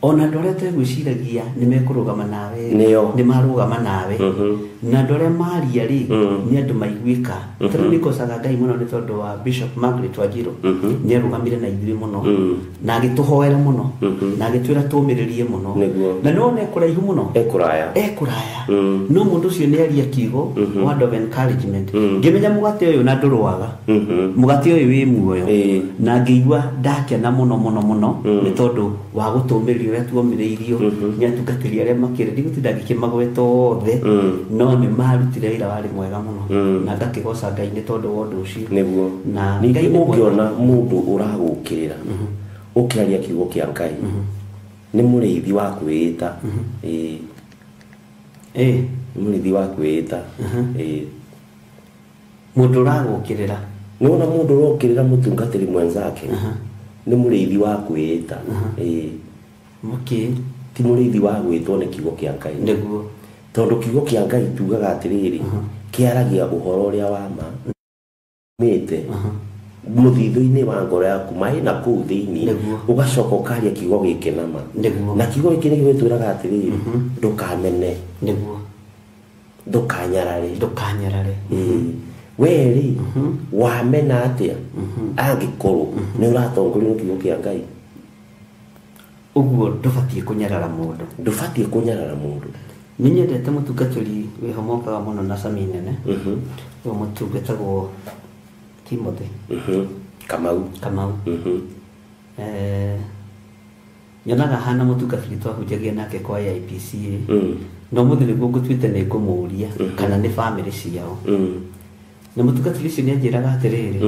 ona andũ arĩa twegwĩciragia nĩ mekũrũgama nawe
Nĩo.
nĩ marũgama nawe na andũ arĩa maria rĩ, nĩ andũ maiguĩka. Tondũ nĩ ngocaga Ngai mũno nĩ tondũ wa Bishop Margaret Wanjiru, nĩ arũgamire na ithuĩ mũno na agĩtũhoera mũno na agĩtwĩra tũmĩrĩrie mũno.
Nĩguo.
Na nĩwona ekũraihu mũno.
Ekũraya.
Ekũraya, no mũndũ ũcio nĩ aria kiugo word of encouragement, ngĩmenya mũgate ũyũ na ndũrũaga, mũgate ũyũ wĩ muoyo.
Ĩĩ.
Na ngĩigua ndakena mũno mũno mũno nĩ tondũ wa gũtũmĩrĩrio ũrĩa tuomĩrĩirio nĩ atungatĩri arĩa makĩrĩ ndigũtinda ngĩkĩmagweta othe, no nĩ marutire wĩra warĩ mwega mũno na ngakĩgoca Ngai nĩ tondũ wa ũndũ ũcio.
Nĩguo.
Na
Ningĩ
Ngai nĩ mwega.
ũngĩona mũndũ ũragũkĩrĩra ũkĩaria kiugo kĩa Ngai, nĩ mũrĩithi wa kwĩĩta. Ĩĩ.
Ĩĩ.
Nĩ mũrĩithi wa kwĩĩta. Ĩĩ.
Mũndũ ũragũkĩrĩra.
Nĩwona mũndũ ũrokĩrĩra mũtungatĩri mwenzake nĩ mũrĩithi wa kwĩĩta. Ĩĩ.
Okay.
Ti mũrĩithi wa gwĩtwo nĩ kiugo kĩa Ngai.
Nĩguo.
Tondũ kiugo kĩa Ngai tugaga atĩrĩrĩ, kĩaragia ũhoro ũrĩa wa ma mĩte mũthithũ-inĩ wa ngoro yaku maĩ na kũu thĩinĩ.
Nĩguo.
Ũgacoka ũkaria kiugo gĩkĩ na ma.
Nĩguo.
Na kiugo gĩkĩ nĩkĩo gĩtwĩraga atĩrĩrĩ, ndũkamene,
Nĩguo.
Ndũkanyarare.
Ndũkanyarare.
Ĩĩ. We rĩ, wamena atĩa angĩkorwo nĩ ũratongorio nĩ kiugo kĩa Ngai?
Ũguo ndũbatiĩ kũnyarara mũndũ.
Ndũbatiĩ kũnyarara mũndũ.
Nĩ nyendete mũtungatĩri wĩho mokaga mũno na Sami Nene, ũyũ mũtungatagwo Timothy
Kamau.
Kamau. Nyonaga hana mũtungatĩri twahunjagia nake kwa AIPCA na ũmũthĩ nĩguo ngũtuĩte nĩ ngũmũria kana nĩ bamĩrĩ ciao. Na mũtungatĩri ũcio nĩ anjĩraga atĩrĩrĩ,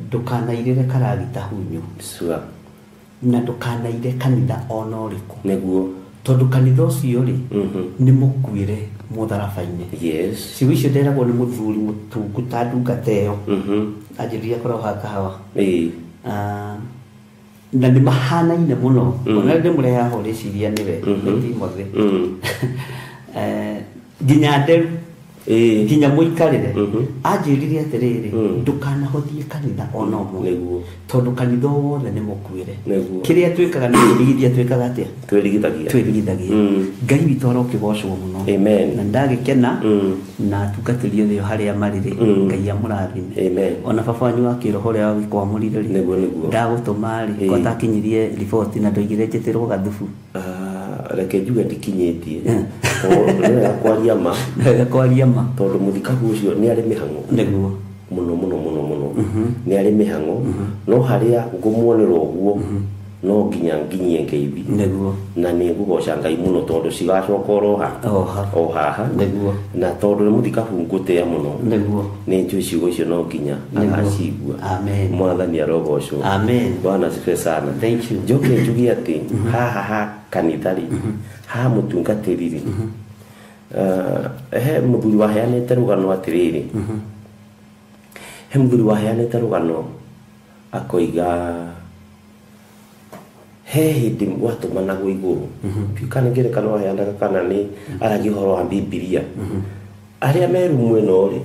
ndũkanairĩre karagita hunyũ.
Sure.
Na ndũkanaire kanitha ona ũrĩkũ.
Nĩguo.
Tondũ kanitha ũcio rĩ, nĩ mũkuĩre mũtharaba-inĩ.
Yes.
Ciugo icio nderagwo nĩ mũthuri mũtungu ta ndungata ĩyo anjĩrĩria kũroha kahawa.
Ĩĩ.
Na nĩ mahanaine mũno, ona ndĩmũrehaga ho rĩciria nĩwe nĩ Timothy. Nginya nderu nginya muikarire anjirire atiriri ndukanahuthie kanitha ona ũmwe tondu kanitha wothe nĩ mũkuĩre kĩrĩa twĩkaga nĩ kwĩrigithia twĩkaga atĩa twĩrigithagia Ngai witũ arokĩgocwo mũno na ndagĩkena na atungatĩri othe harĩa marĩ rĩ Ngai amũrathime ona baba wanyu wa kĩroho ũrĩa wagĩkwamũrire rĩ ndagũtũma rĩ kwatakinyirie riboti na ndoigire njĩtĩrwo gathubu
reke njuge ndikinyĩtie nĩ kwaria ma
kwaria ma
tondu muthikabu ucio ni ari mihango
niguo
muno muno muno muno ni ari mihango no haria ngumuonera uguo no nginya nginyie ngeithi
niguo
na ni ngugoca Ngai muno tondu cigacoka oro o haha
niguo
na tondu ni muthikabu ngutea muno
niguo
ni njui ciugo icio no nginya agacigua
amen
Mwathani arogocwo
amen
Bwana asifiwe sana
thank you
njoke njuge ati haha ha kanitha ri ha mutungatĩri ri he muthuri waheanĩte rũgano atĩrĩrĩ he muthuri waheanĩte rũgano akoiga he hĩndĩ gwatũmanagwo igũrũ kana ngerekano waheanaga kana nĩ aragia ũhoro wa Bibilia arĩa me rumu ĩno rĩ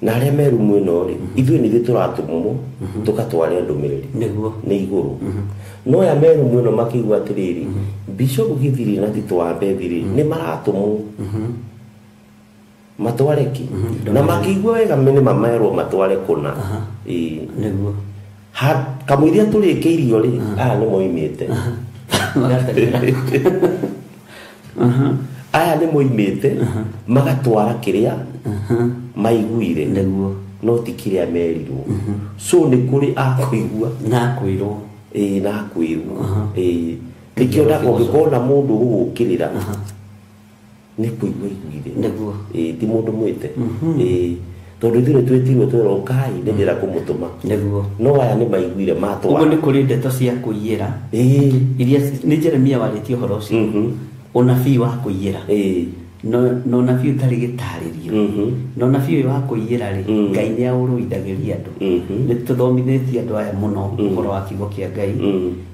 na arĩa me rumu ĩno rĩ ithuĩ nĩ ithuĩ tũratũmwo tũgatware ndũmĩrĩri
nĩguo
nĩ igũrũ no aya me rumu ĩno makĩigua atĩrĩrĩ Bishop Githiri na Tito wa Mbethi rĩ nĩ maratũmwo matware ki na makĩigua wega nĩ mamerwo matware kũna
nĩguo
kamũiria tũrĩkĩirio rĩ aya nĩ moimĩte aya nĩ moimĩte magatwara kĩrĩa maiguire
nĩguo
no ti kĩrĩa merirwo so nĩ kũrĩ akũigua
na kwĩrwo
ĩĩ na kwĩrwo ĩĩ nĩkĩo ndakũngĩkona mũndũ ũgũgũkĩrĩra nĩ kũigua iguire
nĩguo
ĩĩ ti mũndũ mwĩte ĩĩ tondu ithuĩ nĩtwĩtirwo twerwo ũkai nĩ ndĩra kũmũtũma
nĩguo
no aya nĩ maiguire matwara
ũguo nĩ kũrĩ ndeto cia kũiyĩra
ĩĩ
iria nĩ Jeremia warĩtie ũhoro ũcio ũnabii wa kũiyĩra no ũnabii ũtarĩ gĩtarĩrio no ũnabii ũyũ wa kũiyĩra rĩ Ngai nĩ aũrũithagĩria andũ nĩ tũthomithĩtie andũ aya mũno ũhoro wa kiugo kĩa Ngai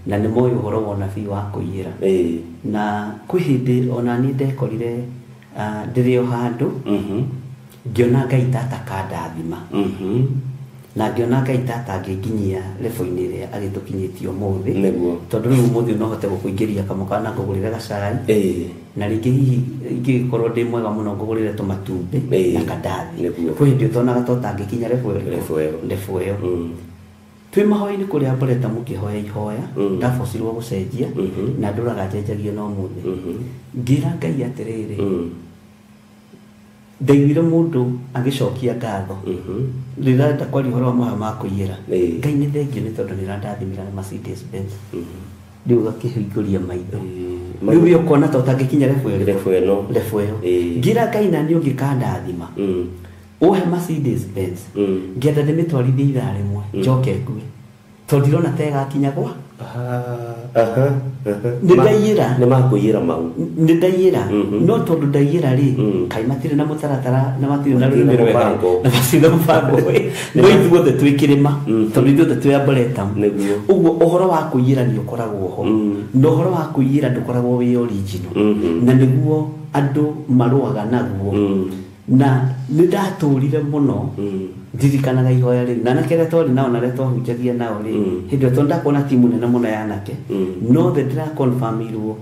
na nĩ moĩ ũhoro wa ũnabii wa kũiyĩra na kwĩ hĩndĩ ona niĩ ndekorire ndĩrĩ o handũ ngĩona Ngai tata kandathima na ngĩona Ngai tata angĩnginyia level-inĩ ĩrĩa agĩtũkinyĩtie ũmũthĩ tondũ rĩu ũmũthĩ no hote gũkũingĩria kamũkawa na ngũgũrĩre gacai na rĩngĩ hihi ingĩgĩkorwo ndĩ mwega mũno ngũgũrĩre tũmatumbĩ na kandathi kwĩ hĩndĩ ũtonaga ta ũtangĩkinya level ĩyo twĩ mahoya-inĩ kũrĩa mboreta mũkĩhoya ihoya ndabocirwo gũcenjia na ndũraga njenjagia na ũmũthĩ ngĩra Ngai atĩrĩrĩ ndaiguire mũndũ agĩcokia ngatho rĩrĩa ndakwaria ũhoro wa mahoya ma kũiyĩra Ngai nĩ thengio nĩ tondũ nĩ ũrandathimĩra na Mercedes Benz rĩu ũgakĩhingũria maitho rĩu we ũkona ta ũtangĩkinya level ĩyo ngĩra Ngai na niĩ ũngĩkandathima ũhe Mercedes Benz ngĩenda ndĩmĩtwarithie ithaa rĩmwe njoke ngue tondũ ndirona ta ĩgakinya gwa nĩ ndaiyĩra
nĩ makũiyĩra mau
nĩ ndaiyĩra no tondũ ndaiyĩra rĩ kaĩ matirĩ na mũtaratara na matirĩ na mũbango na matirĩ na mũbango no ithuothe twĩ kĩrĩma tondũ ithuothe twĩ arboretum ũguo ũhoro wa kũiyĩra nĩ ũkoragwo ho na ũhoro wa kũiyĩra ndũkoragwo wĩ original na nĩguo andũ marũaga naguo na nĩ ndatũrire mũno ndirikanaga ihoya rĩu na anake arĩa twarĩ nao na arĩa twahunjagia nao rĩ hĩndĩ ĩyo tondũ ndakuona timu nene mũno ya anake no the ndĩrakonfamirwo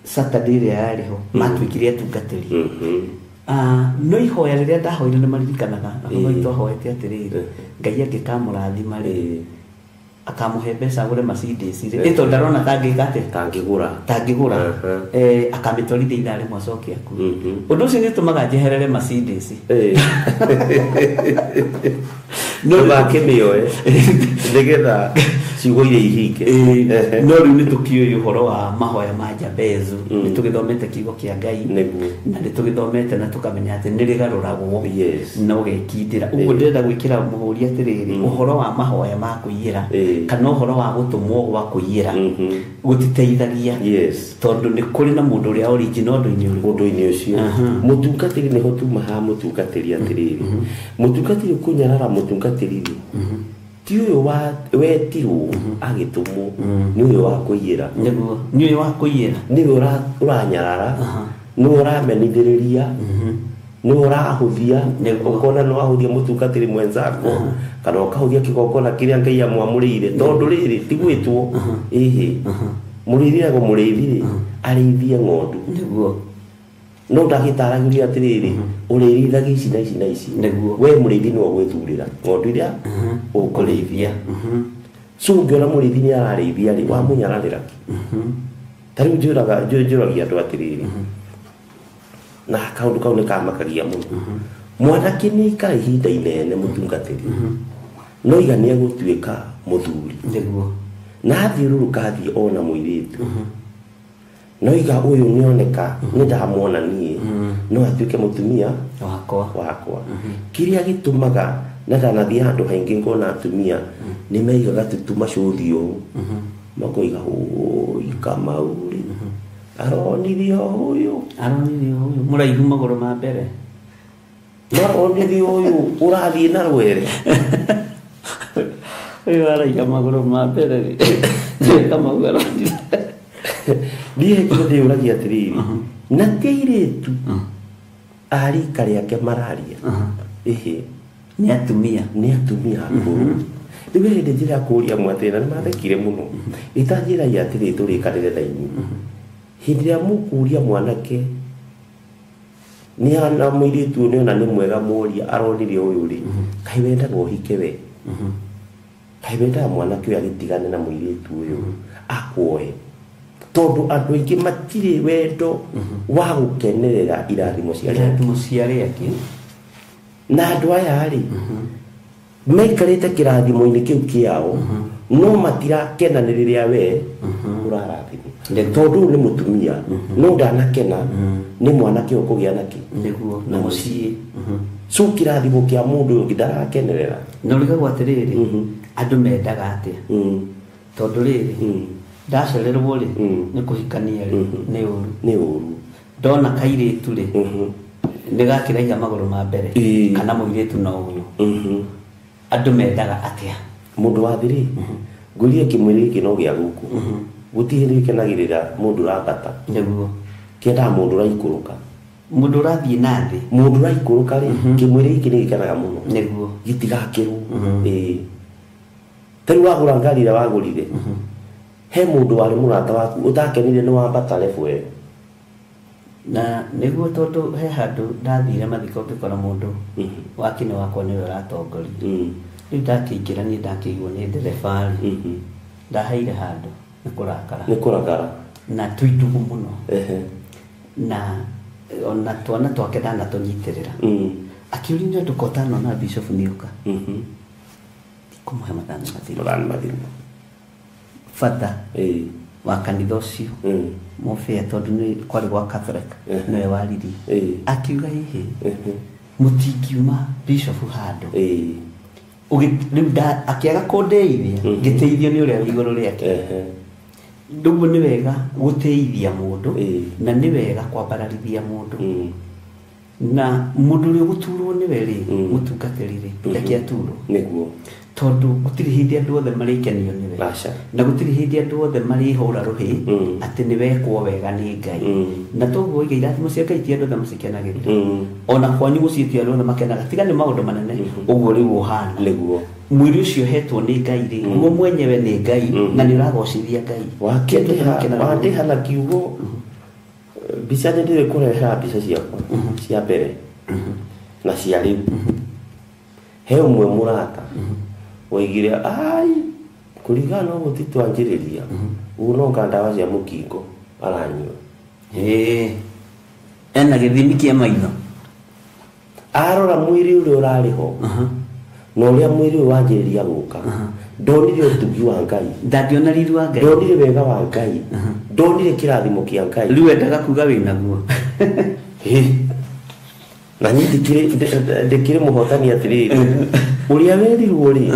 Saturday ĩrĩa yarĩ ho matuĩkire atungatĩri no ihoya rĩrĩa ndahoire nĩ maririkanaga na baba witũ ahoete atĩrĩrĩ Ngai angĩkamũrathima rĩ akamũhe mbeca agũre Mercedes rĩ ĩ tondũ ndarona tangĩka atĩa tangĩgũra akamĩtwarithia ithaa rĩmwe acoke akue ũndũ ũcio nĩ ũtũmaga njeherere Mercedes
no makĩmĩoe nĩgetha ciugo iria ihinge
no rĩu nĩ tũkĩũĩ ũhoro wa mahoya ma Jabezu nĩ tũgĩthomete kiugo kĩa Ngai na nĩ tũgĩthomete na tũkamenya atĩ nĩ rĩgarũragwo na ũgekindĩra ũguo ndĩrenda gwĩkĩra mũhũri atĩrĩrĩ ũhoro wa mahoya ma kũiyĩra kana ũhoro wa gũtũmwo gwa kũiyĩra gũtiteithagia tondũ nĩ kũrĩ na mũndũ ũrĩa original ũndũ-inĩ ũrĩkũ
ũndũ-inĩ ũcio mũtungatĩri nĩho tuma haha mũtungatĩri atĩrĩrĩ mũtungatĩri kũnyarara mũtungatĩri rĩ ti ũyũ wetirwo agĩtũmwo nĩ ũyũ wa kũiyĩra
nĩguo nĩ ũyũ wa kũiyĩra
nĩwe ũranyarara nĩwe ũramenithĩrĩria Nĩ ũrahũthia ũkona nĩ wahũthia mũtungatĩri mwenzako kana ũkahũthia kĩgongona kĩrĩa Ngai amwamũrĩire tondũ rĩrĩ ti gwĩtwo ĩhĩ mũrĩithi ago mũrĩithi rĩ arĩithie ng'ondu
nĩguo
no ndagĩtaragĩria atĩrĩrĩ ũrĩrithagia ici na ici na ici
Nĩguo.
we mũrĩithi nĩwe ũgwĩthurĩra ng'ondu iria ũkũrĩithia so ũngĩona mũrĩithi nĩ ararĩithia rĩ wamũnyararĩra kĩ ta rĩu njũragia andũ atĩrĩrĩ na kaũndũ kau nĩ kamakagia mũno mwanake nĩ aikara ihinda inene mũtungatĩri no iga nĩ egũtuĩka mũthuri
nĩguo
na athiũrũrũka athiĩ ona mũirĩtu no iga ũyũ nĩoneka nĩ ndamwona niĩ no atuĩke mũtumia
wakwa
kĩrĩa gĩtũmaga na ndanathiĩ handũ haingĩ ngona atumia nĩ maigaga tutu macũthi ũũ makoiga ũi Kamau rĩ aronirie ũyũ
aronire ũyũ mũraihu magũrũ ma mbere
maronirie ũyũ ũrathiĩ na rwere
ũyũ araiga magũrũ ma mbere rĩ Kamau aronire
niĩ kĩrĩa ndĩyũragia atĩrĩrĩ na ti airĩtu a rika rĩake mararia ĩhĩ
nĩ atumia
nĩ atumia akũrũ rĩu he hĩndĩ njĩra kũũria amwe atĩrĩ na nĩ mathekire mũno ĩtanjĩragia atĩrĩ tũrĩkanĩre na inyuĩ hĩndĩ ĩrĩa mũkũria mwanake nĩ ana mũirĩtu ũyũ nĩona nĩ mwega mũria aronire ũyũ rĩ kaĩ wendaga ũhike we kaĩ wendaga mwanake ũyũ agĩtigane na mũirĩtu ũyũ akuoe tondũ andũ aingĩ matirĩ wendo wa gũkenerera irathimo cia arĩa angĩ.
irathimo cia arĩa angĩ
na andũ aya rĩ maikarĩte kĩrathimo-inĩ kĩu kĩao no matirakena nĩ rĩrĩa we ũrarathimwo
Nĩguo.
tondũ ũyũ nĩ mũtumia no ndanakena nĩ mwanake ũyũ kũgĩa nakĩ
nĩguo
na mũciĩ so kĩrathimo kĩa mũndũ ũyũ ũngĩ ndarakenerera
na ũrigagwo atĩrĩrĩ andũ mendaga atĩa tondũ rĩrĩ ndacererwo rĩ nĩ kũhikania rĩ nĩ ũru
nĩ ũru
ndona kairĩtu rĩ nĩ gakĩraiha magũrũ ma mbere
Ĩĩ.
kana mũirĩtu no ũyũ andũ mendaga atĩa
mũndũ wa thĩ rĩ ngũrie kĩmwĩrĩ gĩkĩ no gĩa gũkũ gũtirĩ hĩndĩ gĩkenagĩrĩra mũndũ ũrambata
nĩguo
kĩendaga mũndũ ũraikũrũka
mũndũ ũrathiĩ na thĩ
mũndũ ũraikũrũka rĩ kĩmwĩrĩ gĩkĩ nĩ gĩkenaga mũno
nĩguo
gĩtigakĩrwo ĩĩ ta rĩu wagũra ngari ĩrĩa wagũrire he mũndũ warĩ mũrata waku ũtakenire nĩ wambata level ĩyo
na nĩguo tondũ he handũ ndathire mathiko ngĩkora mũndũ wakine wakwa nĩwe ũratongoria rĩu ndakĩingĩra niĩ ndakĩiguo nĩ ndereba rĩ ndaheire handũ nĩ kũrakara
nĩ kũrakara
na twĩ ndũgũ mũno
ehe
na ona twana twake ndanatũnyitĩrĩra akiũria nĩ ũndũ kotanona bishop nĩũka kũmũhe mathani mathiru
mathani mathiru
bata
ĩĩ
wa kanitha ũcio mũbĩa tondũ nĩ kwarĩ gwa Catholic nĩwe waririe
Ĩĩ.
akiuga hihi mũtingiuma bishop handũ
ĩĩ
rĩu akĩaga kũndeithia ngĩteithio nĩ ũrĩa wĩ igũrũ rĩake
ehe
rĩu nĩ wega gũteithia mũndũ
Ĩĩ.
na nĩ wega kwambararithia mũndũ na mũndũ ũrĩa ũgũturwo nĩwe rĩ mũtungatĩri rĩ reke aturwo
nĩguo
tondũ gũtirĩ hĩndĩ andũ othe marĩkenio nĩwe
Aca.
na gũtirĩ hĩndĩ andũ othe marĩhũra rũhĩ atĩ nĩ wekwo wega nĩ Ngai na toguo iga irathimo cia Ngai ti andũ othe macikenagĩrĩra ona kwanyu mũciĩ ti andũ othe makenaga tiga nĩ maũndũ manene ũguo rĩu ũhana
nĩguo
mwĩrĩ ũcio ũhetwo nĩ Ngai rĩ guo mwenyewe nĩ Ngai na nĩ ũragocithia Ngai Ti andũ othe makenaga mũno.
wandĩha na kiugo mbica nĩ ndĩrĩ kũrehera mbica ciakwa cia mbere na cia rĩu he ũmwe mũrata waigire ai kũringana na ũguo ti twanjĩrĩria ũguo no nga ndawa cia mũkingo aranyua
Ĩĩ. ena gĩthimi kĩa maitho
arora mwĩrĩ ũrĩa ũrarĩ ho na ũrĩa mwĩrĩ ũyũ wanjĩrĩria gũka ndonire ũtugi wa Ngai
ndangĩona riri wa Ngai
ndonire wega wa Ngai ndonire kĩrathimo kĩa Ngai
rĩu endaga kuga wĩnaguo
Ĩ. na niĩ ndikĩrĩ mũhotani atĩrĩrĩ ũrĩa werirwo rĩ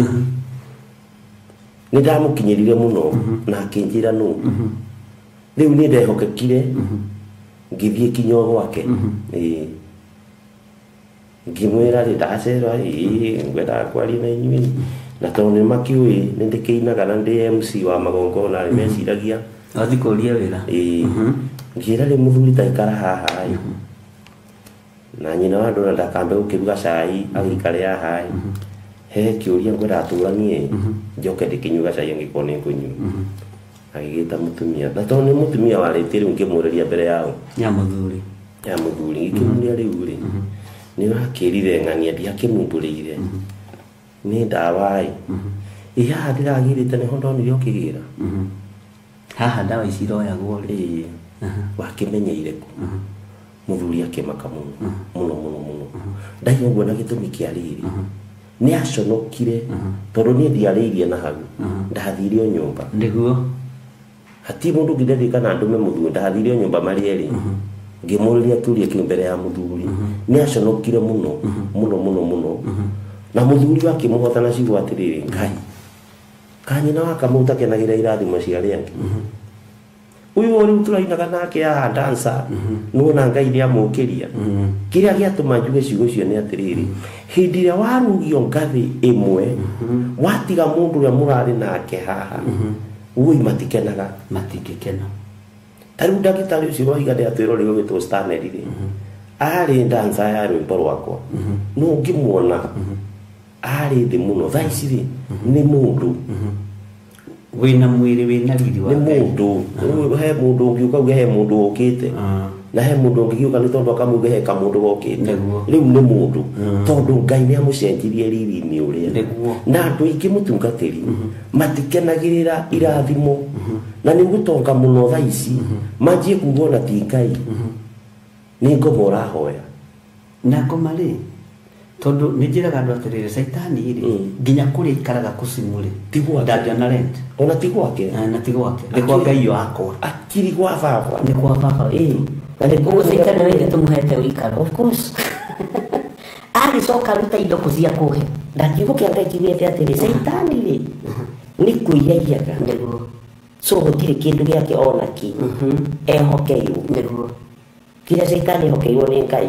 nĩ ndamũkinyĩrire mũno na akĩnjĩra nũ rĩu nĩ ndehokekire ngĩthiĩ kinya o gwake Ĩ. Ngĩmwĩra rĩ ndacera ĩ ngwendaga kwaria na inyuĩ na tondũ nĩ makĩũĩ nĩ ndĩkĩinaga na ndĩ MC wa magongona rĩ meciragia
wathiĩ kũria wĩra
ĩ ngĩra rĩ mũthuri ta ikara haha ĩ Na nyina wa ndona ndakambe gũkĩruga cai agĩikare haha he kĩũria ngwenda atũranie njoke ndĩkĩnyuaga cai angĩkorwo nĩ ngũnyua. Agĩgĩta mũtumia na tondũ nĩ mũtumia warĩtie rĩu ngĩmũrĩria mbere yao
ya mũthuri
ngĩkĩmũria rĩu rĩ nĩ ũrakĩrire ng'ania ndiakĩmumbũrĩire nĩ ndawa ĩ ĩ haha ndĩragĩrĩte nĩho ndonire ũkĩgĩra
haha ndawa ici iroyagwo
rĩ wakĩmenyeire kũ mũthuri akĩmaka mũno mũno mũno mũno ndaiga ũguo na gĩtũmi kĩa rĩrĩ nĩ aconokire tondũ niĩ ndiarĩirie na hau ndathire o nyũmba
nĩguo
hatirĩ mũndũ ũngĩ nderikana ndũme mũthuri ndathire o nyũmba marĩ erĩ ngĩmũrĩria kĩũria kĩu mbere ya mũthuri nĩ aconokire mũno mũno mũno mũno na mũthuri akĩmũhota na ciugo atĩrĩrĩ Ngai kanyina wa Kamau takenagĩra irathimo cia arĩa angĩ ũyũ rĩu tũrainaga nake haha dancer nĩwona Ngai nĩamũkĩria kĩrĩa gĩatũma njuge ciugo icio nĩ atĩrĩrĩ hĩndĩ ĩrĩa warugio ngathĩ ĩmwe watiga mũndũ ũrĩa mũrarĩ nake haha woi matikenaga
matingĩkena
ta rĩu ndagĩtarĩ ũcio wahiga ndĩatwĩrwo rĩu ũgĩtwo Stanley rĩ arĩ dancer ya rwĩmbo rwakwa no ũngĩmuona arĩ thĩ mũno thaa ici rĩ nĩ mũndũ
wĩna mwĩrĩ wĩna riri wa
nĩ mũndũ he mũndũ ũngĩũka uge he mũndũ ũkĩte na he mũndũ ũngĩgĩũka nĩ tondũ akamuge he kamũndũ gokĩte rĩu nĩ mũndũ tondũ Ngai nĩ amũcenjirie riri-inĩ ũrĩa na andũ aingĩ mũtungatĩri matikenagĩrĩra irathimo na nĩ ũgũtonga mũno thaa ici manjie kuga ona ti Ngai nĩ ngoma ũrahoya
na ngoma rĩ tondũ nĩ njĩraga andũ atĩrĩrĩ caitani rĩ nginya kũrĩa ikaraga kũcimu rĩ
ti gwake
ndangĩona rent
ona ti gwake
na ti gwake nĩ kwa Ngai wakwa
akiri gwa baba
nĩ kwa baba
ĩĩ
na nĩ ũguo caitani nĩwe tũmũhete ũikaro of course agĩcoka ruta indo kũ cia kũhe
na kiugo kĩa Ngai kiugĩte atĩrĩ caitani rĩ nĩ kũiya iyaga
nĩguo
so gũtirĩ kĩndũ gĩake ona kĩ ehokeirwo
nĩguo
kĩrĩa caitani ehokeirwo nĩ Ngai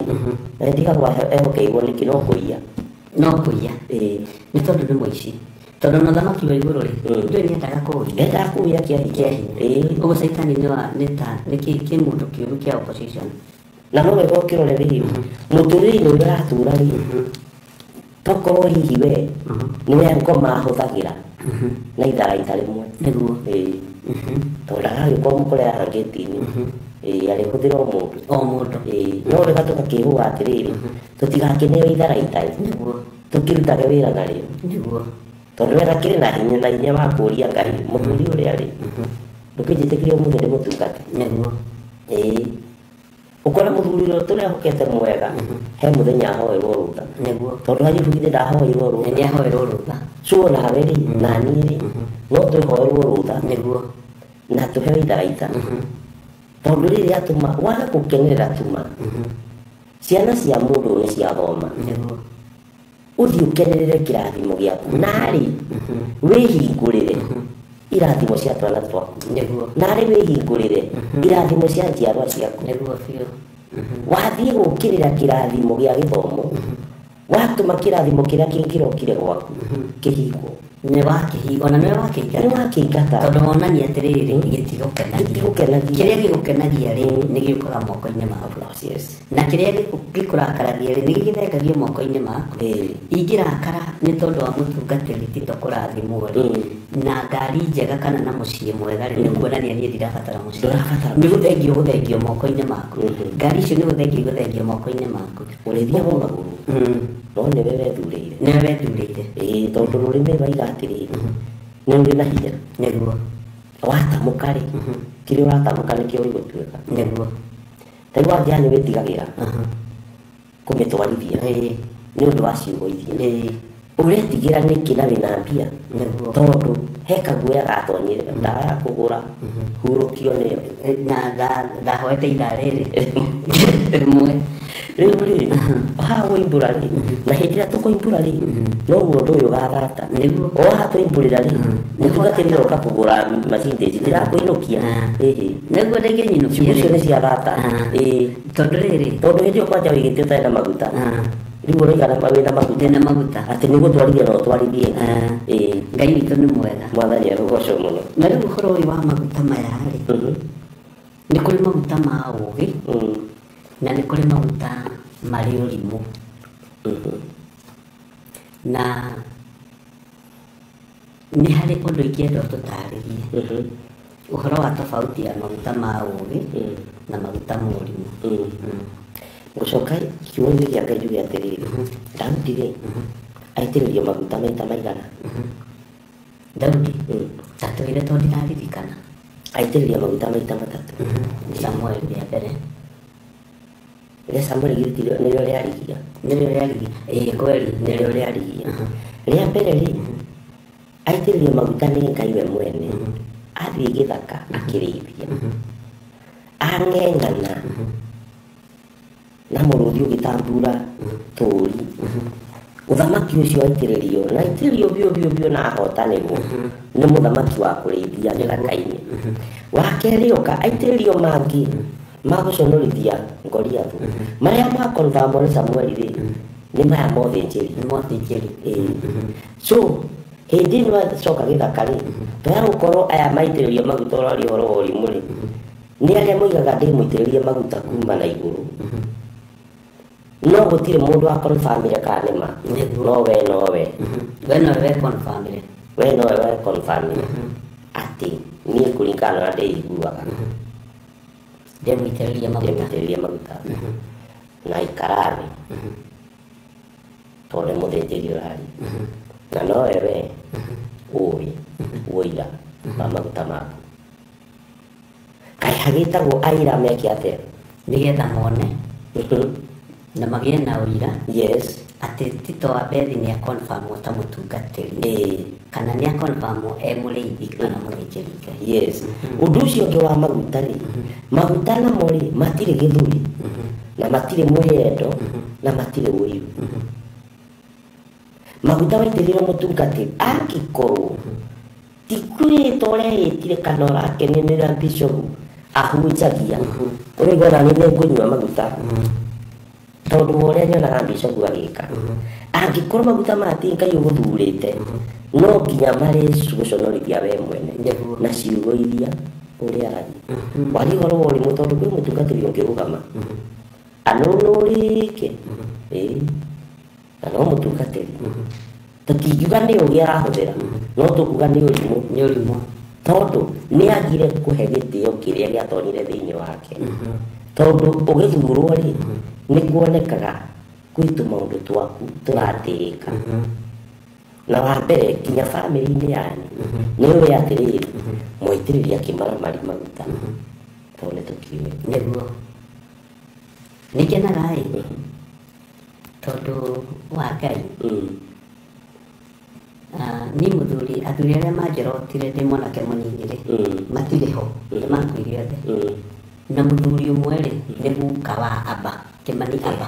na ndigagwo ehokeirwo nĩkĩ no kũiya
ĩĩ nĩ tondũ nĩ mũici tondũ na ũthamaki wa igũrũ rĩ ndũĩ nĩendaga kũũiya
endaga kũiya kĩa hinya ĩĩ
ũguo caitani nĩ kĩ mũndũ kĩũru kĩa opposition
na no wega ũkĩrore rĩ mũtũrĩre-inĩ ũrĩa ũratũra rĩ tokorwo hihi we nĩwe ngoma ahũthagĩra na itharaita rĩmwe
nĩguo
ĩĩ tondũ ndagagĩũka ũmũkore haha ngĩti-inĩ ĩĩ arĩhũthĩra o mũndũ ĩĩ no wega tũgakĩhũga atĩrĩrĩ tũtigakĩneo itharaita
nĩguo
tũkĩrutage wĩra narĩo
nĩguo
tondũ we gakĩrĩ na hinya na hinya wa kũũria Ngai mũthuri ũrĩa rĩ ndũkĩnjĩtĩkĩrie ũmũthĩ ndĩmũtungate
nĩguo
ĩĩ ũkora mũthuri ũrĩa tũrehokete mwega he mũthenya ahoerwo rũtha
nĩguo
tondũ Ayubu githĩ ndahoirwo rũtha
nĩ ahoerwo rũtha
so nawe rĩ na niĩ rĩ no twĩhoerwo rũtha
nĩguo
na tũheo itharaita tondũ rĩrĩ atũma waga gũkenerera tuma ciana cia mũndũ nĩ ciathoma
nĩguo
ũthiĩ ũkenerere kĩrathimo gĩaku narĩ wĩhingũrĩre irathimo cia twana twaku
nĩguo
narĩ wĩhingũrĩre irathimo cia njiarwa ciaku
nĩguo biũ
wathiĩ gũkĩrĩra kĩrathimo gĩa gĩthomo watũma kĩrathimo kĩrĩa kĩngĩrokire gwaku kĩhingwo
nĩ wakĩhinga ona nĩwe wakĩingata
nĩ wakĩingata
tondũ wonania atĩrĩrĩ gĩtigũkenagia kĩrĩa gĩgũkenagia rĩ nĩ gĩũkaga moko-inĩ maku na kĩrĩa gĩkũrakaragia rĩ nĩ gĩgĩthengagio moko-inĩ maku ingĩrakara nĩ tondũ wa mũtungatĩri Tito kũrathimwo rĩ na ngari njega kana na mũciĩ mwega rĩ nĩ kuonania niĩ ndirabatara mũciĩ nĩ gũthengio gũthengio moko-inĩ maku ngari icio nĩ gũthengio igũthengio moko-inĩ maku
ũrĩthiaga magũrũ no nĩwe wethurĩire
nĩwe wethurĩire
ĩĩ tondũ rũrĩmĩ rwaiga atĩrĩrĩ nĩ rũrĩ na hinya
nĩguo
watamũka rĩ kĩrĩa ũratamũka nĩkĩo gĩgũtuĩka
nĩguo
ta rĩu wanja nĩ wĩtigagĩra kũmĩtwarithia nĩ ũndũ wa ciugo iria ũretigĩra nĩkĩ na wĩna mbia
nĩguo
tondũ he kaguoya gatonyire ndawa ya kũgũra hurũkio nĩyo
na ndahoete ithaa rĩrĩ rĩmwe
rĩu rĩ haha waimbũra rĩ na hĩndĩ ĩrĩa tũkũimbũra rĩ noguo ũndũ ũyũ ũgathata
nĩguo
o haha tũimbũrĩra rĩ mũtungatĩri oka kũgũra macindĩci ndirakũinũkia ĩhĩ
nĩguo ndĩngĩnyinũkia
ciugo icio nĩ cia thata ĩĩ
tondũ rĩrĩ
tondũ hĩndĩ ĩyo kwanja wĩigĩte ũtarĩ na maguta rĩu ũraigana wĩna maguta
ndĩna maguta
atĩ nĩ gũtwarithia no ũtwarithie ĩĩ
Ngai witũ nĩ mwega
mwathani arũgocwo mũno
na rĩu ũhoro ũyũ wa maguta maya rĩ nĩ kũrĩ maguta ma ũũgĩ na nĩ kũrĩ maguta
marĩ ũrimũ. Na nĩ harĩ ũndũ ingĩenda ũtũtarĩrie ũhoro wa tofauti ya maguta ma ũũgĩ na maguta ma ũrimũ.
Ngũcoka kiugo-inĩ kĩa Ngai njuge atĩrĩrĩ, Daudi rĩ, aitĩrĩrio maguta maita maigana?
Daudi ta twĩre tondũ ndiraririkana.
Aitĩrĩrio maguta maita matatũ.
Samuel rĩa mbere.
Rĩa Samuel githĩ nĩrĩo rĩarigia?
Nĩrĩo rĩarigia. Ĩĩ kweli
nĩrĩo rĩarigia. Rĩa mbere rĩ, aitĩrĩrio maguta nĩ Ngai we mwene. Athiĩ gĩthaka akĩrĩithia. Ang'eng'ana na mũrũthi ũgĩtambura tũri. Ũthamaki ũcio aitĩrĩrio na aitĩrĩrio biũ biũ biũ na ahotanĩrwo nĩ mũthamaki wa kũrĩithia gĩthaka-inĩ. Wa kerĩ oka aitĩrĩrio mangĩ ma gũconorithia Goliathũ. Marĩa makonfamwo nĩ Samuel rĩ, nĩ maya mothĩnjĩri.
Nĩ mothĩnjĩri.
So hĩndĩ ĩno acoka gĩthaka rĩ, toya gũkorwo aya maitĩrĩrio maguta ũraria ũhoro wa ũrimũ rĩ, nĩ arĩa moigaga ndĩmũitĩrĩrie maguta kuma na igũrũ. No gũtirĩ mũndũ wa confirmire kana nĩ ma. No we nowe.
We nowe confirmire.
We nowe confirmire. Atĩ niĩ kũringana na ũrĩa ndĩiguaga.
Ndĩmũitĩrĩrie maguta.
Ndĩmũitĩrĩrie maguta. Na ikara thĩ. Tondũ nĩ mũthĩnjĩri ũraria. Na nowe we ũĩ ũira wa maguta maku. Kaĩ hagĩtagwo aira meke atĩa?
Nĩgetha mone. Na magĩe na ũira.
Yes.
Atĩ Tito wa Bethi nĩ akonfirmwo ta mũtungatĩri. Kana nĩ akonfirmwo e mũrĩithi kana mũthĩnjĩri Ngai.
Yes. Ũndũ ũcio ũngĩ wa maguta rĩ, maguta namo rĩ matirĩ gĩthũri na matirĩ mwĩyendo na matirĩ ũiru. Maguta waitĩrĩrio mũtungatĩri angĩkorwo ti kwĩĩta ũreĩtire kana ũrakenenera bishop ahunjagia, ũraigua ona niĩ nĩngũnyua maguta tondũ wa ũrĩa nyonaga bishop agĩka. Angĩkorwo maguta maya ti Ngai ũgũthurĩte, no nginya marĩgũconorithia we mwene na ciugo iria ũrĩaragia. Waria ũhoro wa ũrimũ tondũ kwĩ mũtungatĩri ũngĩrũgama anũnũrĩke, na no mũtungatĩri. Tũtingiuga nĩ ũũgĩ arahũthĩra, no tũkuga nĩ ũrimũ.
Nĩ ũrimũ.
Tondũ nĩ agire kũhe gĩtĩo kĩrĩa gĩatonyire thĩinĩ wake. Tondũ ũgĩthurwo rĩ, nĩ kuonekaga kwĩ tũmaũndũ twaku tũratĩĩka. Na wa mbere nginya bamĩrĩ-inĩ yanyu nĩ ũĩ atĩrĩrĩ, mwaitĩrĩria kĩmaramari maguta tondũ nĩ tũkiũĩ.
Nĩguo. Nĩngenaga ĩ tondũ wa Ngai. Niĩ mũthuri, athuri arĩa manjorotire ndĩ mwanake mũnini rĩ, matirĩ ho, nĩ makuire othe. Na mũthuri ũmwe rĩ, nĩ guka wa Aba, Kĩmani Aba.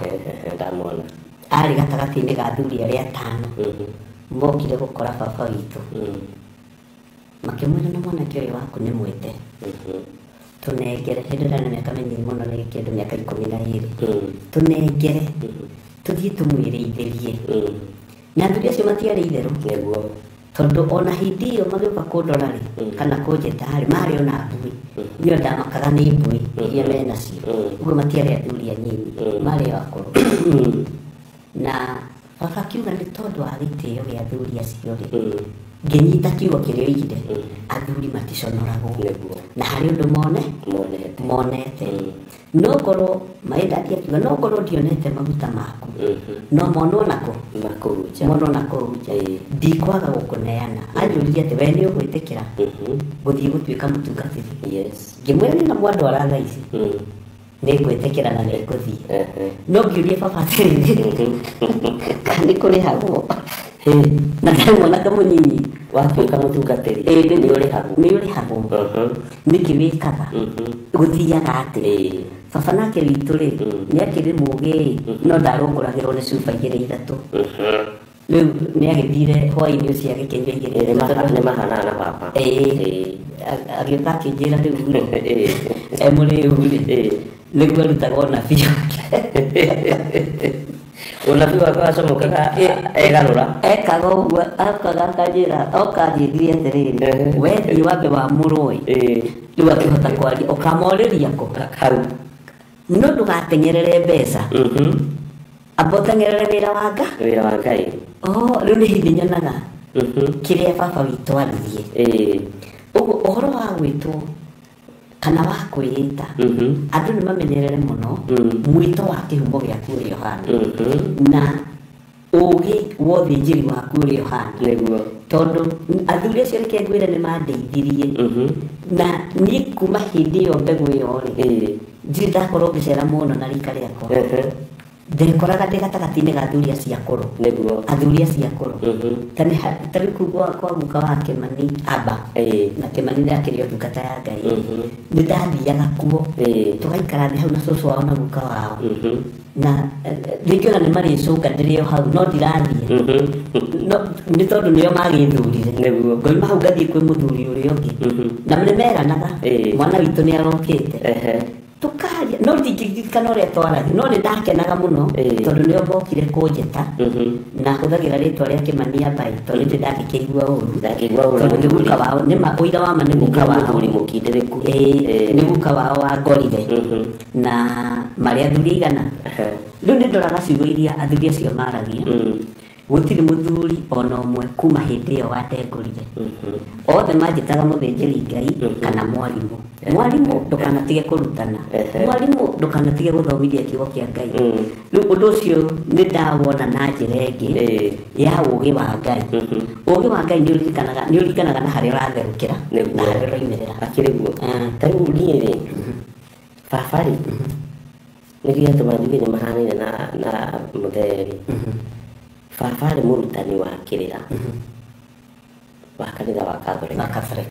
Ndamwona.
Arĩ gatagatĩ-inĩ ga athuri arĩa atano. Mokire gũkora baba witũ. Makĩmwĩra na mwanake ũyũ waku nĩ mwĩte. Tũnengere, hĩndĩ ĩrĩa na mĩaka mĩnini mũno nĩ kĩndũ mĩaka 12. Tũnengere, tũthiĩ tũmwĩrĩithĩrie. Na athuri acio matiarĩ itherũ.
Nĩguo.
Tondũ ona hĩndĩ ĩyo magĩũka kũndora rĩ, kana kũnjĩta rĩ, marĩ ona mbui. Niĩ ndamakaga nĩ mbui iria menacio. Ũguo matiarĩ athuri anini, marĩ o akũrũ. Na baba akiuga nĩ tondũ wa gĩtĩo gĩa athuri acio rĩ, ngĩnyita kiugo kĩrĩa oigire, athuri maticonoragwo.
Nĩguo.
Na harĩ ũndũ
Monete.
Monete. No korwo maĩndadi akiuga no korwo ndionete maguta maku, no monwo nako
Makũu nja.
Monwo nakũu nja. Ndikwaga gũkũneana. Anjũririe atĩ we nĩ ũgwĩtĩkĩra gũthiĩ gũtuĩka mũtungatĩri.
Yes.
Ngĩmwĩra nĩ na mwandwara thaa ici. Nĩ ngwĩtĩkĩra na nĩ ngũthiĩ. No ngĩũria baba atĩrĩrĩ, kana nĩ kũrĩhagwo? Na ndarĩ mwanake mũnyinyi.
Watuĩka mũtungatĩri, nĩ ũrĩhagwo.
Nĩ ũrĩhagwo. Nĩkĩ wĩkaga? Gũthiaga atĩa? Baba nake witũ rĩ, nĩ akĩrĩ mũũgĩ, no ndarũngũragĩrwo nĩ cuba 2 3. Rĩu nĩ agĩthire hwaĩ-inĩ ũcio agĩkĩnyua 2 3.
Nĩ mahanaga na baba.
Agĩũka akĩnjĩra rĩu rĩ, e mũrĩu rĩ, nĩguo arutaga ũnabii wake.
Ũnabii wake wacomokaga egarũra.
Ekaga ũguo, okaga akanjĩra, oka anjĩrire atĩrĩrĩ, we thiĩ wambe wamũrwo ĩ. Rĩu akĩhota kwaria, ũkamorĩria kũ?
Hau.
No ndũgateng'erere mbeca. Amba ũteng'erere wĩra wa Ngai.
Wĩra wa Ngai.
Oh, rĩu nĩ hĩndĩ nyonaga kĩrĩa baba witũ aririe. Ũguo ũhoro wa gwĩtwo kana wa kwĩĩta, andũ nĩ mamenyerere mũno mwĩto wa kĩhumo gĩaku ũrĩa ũhana na ũgĩ wa ũthĩnjĩri waku ũrĩa ũhana.
Nĩguo.
Tondũ athuri acio reke ngwĩre nĩ mandeithirie. Na niĩ kuma hĩndĩ ĩyo mbegũ ĩyo rĩ, ndirĩ ndakorwo ngĩcera mũno na rika rĩakwa. Ndekoraga ndĩ gatagatĩ-inĩ ga athuri acio akũrũ.
Nĩguo.
Athuri acio akũrũ. Ta rĩu kũu kwa guka wa Kĩmani Aba. Na Kĩmani nĩ akĩrĩ o ndungata ya Ngai. Nĩ ndathiaga kuo. Tũgaikara thĩ hau na cũcũ wao na guka wao. Na rĩngĩ ona nĩ marĩcũnga ndĩrĩ o hau no ndirathiĩ. No nĩ tondũ nĩo magĩthurire.
Nĩguo.
Ngoima hau ngathiĩ kwĩ mũthuri ũrĩa ũngĩ. Na nĩ meranaga mwana witũ nĩ arokĩte. Tukaria no ndingĩririkana ũrĩa twaragia no nĩ ndakenaga mũno tondũ nĩo mokire kũnjĩta na hũthagĩra rĩtwa rĩa Kĩmani Abai tondũ nĩ ndangĩkĩigua ũru.
Ndangĩigua ũru.
Tondũ nĩ guka wao, nĩ ma ũira wa ma nĩ guka wao.
Mũthuri mũkindĩrĩku.
Nĩ guka wao wangorire. Na marĩ athuri aigana. Rĩu nĩ ndoraga ciugo iria athuri acio maragia. Gũtirĩ mũthuri ona ũmwe kuma hĩndĩ ĩyo wandengũrire. Othe manjĩtaga mũthĩnjĩri Ngai kana mwarimũ. Mwarimũ ndũkanatige kũrutana. Mwarimũ ndũkanatige gũthomithia kiugo kĩa Ngai. Rĩu ũndũ ũcio nĩ ndawona na njĩra ĩngĩ ya ũgĩ wa Ngai. Ũgĩ wa Ngai nĩ ũririkanaga na harĩa ũratherũkĩra na harĩa ũroimĩrĩra.
Akĩrĩ guo. Ta rĩu niĩ rĩ, baba rĩ, nĩkĩo gĩatũma njuge nĩ mahanaine na mũthee rĩ. Baba arĩ mũrutani wa kĩrĩra wa kanitha wa Catholic.
Wa Catholic.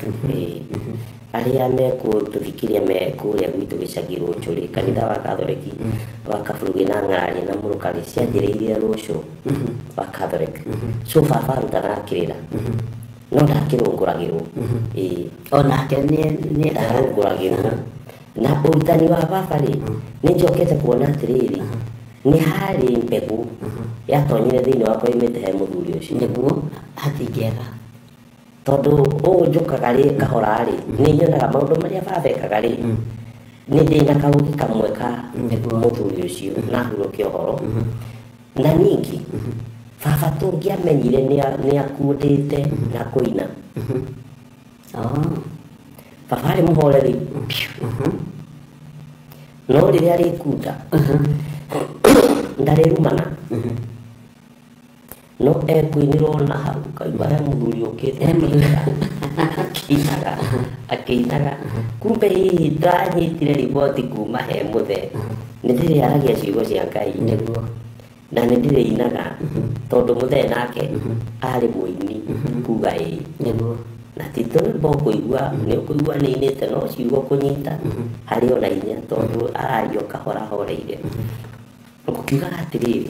Arĩa mekũtũthikĩria me kũrĩa gwitũ gĩcagi Rũcũ rĩ, kanitha wa Catholic wa Kaburugi na Ng'araria na Mũrũkarĩ cianjĩrĩirie Rũcũ wa Catholic. So baba arutanaga kĩrĩra no ndakĩrũngũragĩrwo.
Onake nĩ
ndarũngũragĩrwo. Na ũrutani wa baba rĩ, nĩ njokete kuona atĩrĩrĩ, nĩ harĩ mbegũ yatonyire thĩinĩ wakwa imĩte he mũthuri ũcio.
Nĩguo hatingĩaga.
Tondũ ũũ njũkaga rĩ kahora rĩ, nĩ nyonaga maũndũ marĩa baba ekaga rĩ, nĩ ndĩ na kaũgĩ kamwe ka mũthuri ũcio na hurũke ũhoro. Na ningĩ baba tũngĩamenyire nĩ akundĩte na kũina. Baba arĩ mũhoreri no rĩrĩa arĩkunda ndarĩrumana no ekũinĩrwo na hau kaigua he mũthuri ũkĩte akĩinaga akĩinaga. Kumbe hihi ndanyitire riboti kuma he mũthee nĩ ndĩrĩaragia ciugo cia Ngai.
Nĩguo.
Na nĩ ndĩrĩinaga tondũ mũthee nake arĩ mũini kuga ĩĩ.
Nĩguo.
Na ti tũrwĩmbo ũkũigua nĩ ũkũigua nĩ inĩte no ciugo kũnyita harĩ ona hinya tondũ araria kahora ahoreire. Ngũkiugaga atĩrĩrĩ,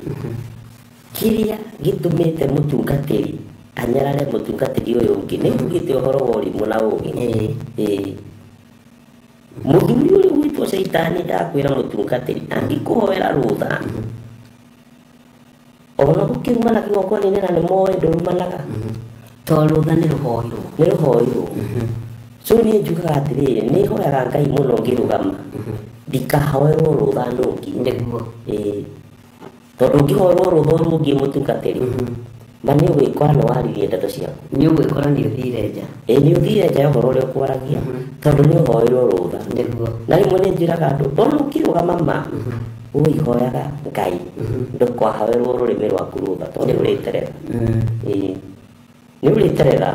kĩrĩa gĩtũmĩte mũtungatĩri anyarare mũtungatĩri ũyũ ũngĩ nĩ ugĩte ũhoro wa ũrimũ na ũgĩ. Mũthuri ũrĩa ũgwĩtwo Caitani ndakwĩra mũtungatĩri angĩkũhoera rũtha ona gũkĩrumana kĩgongona-inĩ na nĩ moĩ ndũrumanaga
to rũtha nĩ rũhoirwo.
Nĩ rũhoirwo. So niĩ njugaga atĩrĩrĩ, nĩ hoyaga Ngai mũno ngĩrũgama ndikahoerwo rũtha nũngĩ.
Nĩguo.
Tondũ ũngĩhoerwo rũtha rũngĩ mũtungatĩri ma nĩ ũgwĩkora nĩ waririe ndeto ciaku.
Nĩ ũgwĩkora nĩ ũthire nja.
Nĩ ũthire nja ya ũhoro ũrĩa ũkwaragia tondũ nĩ ũhoerwo rũtha.
Nĩguo.
Na rĩmwe nĩ njĩraga andũ ona ũkĩrũgama ma ũihoyaga Ngai ndũkahoerwo rũrĩmĩ rwaku rũtha tondũ nĩ ũrĩterera. Nĩ ũrĩterera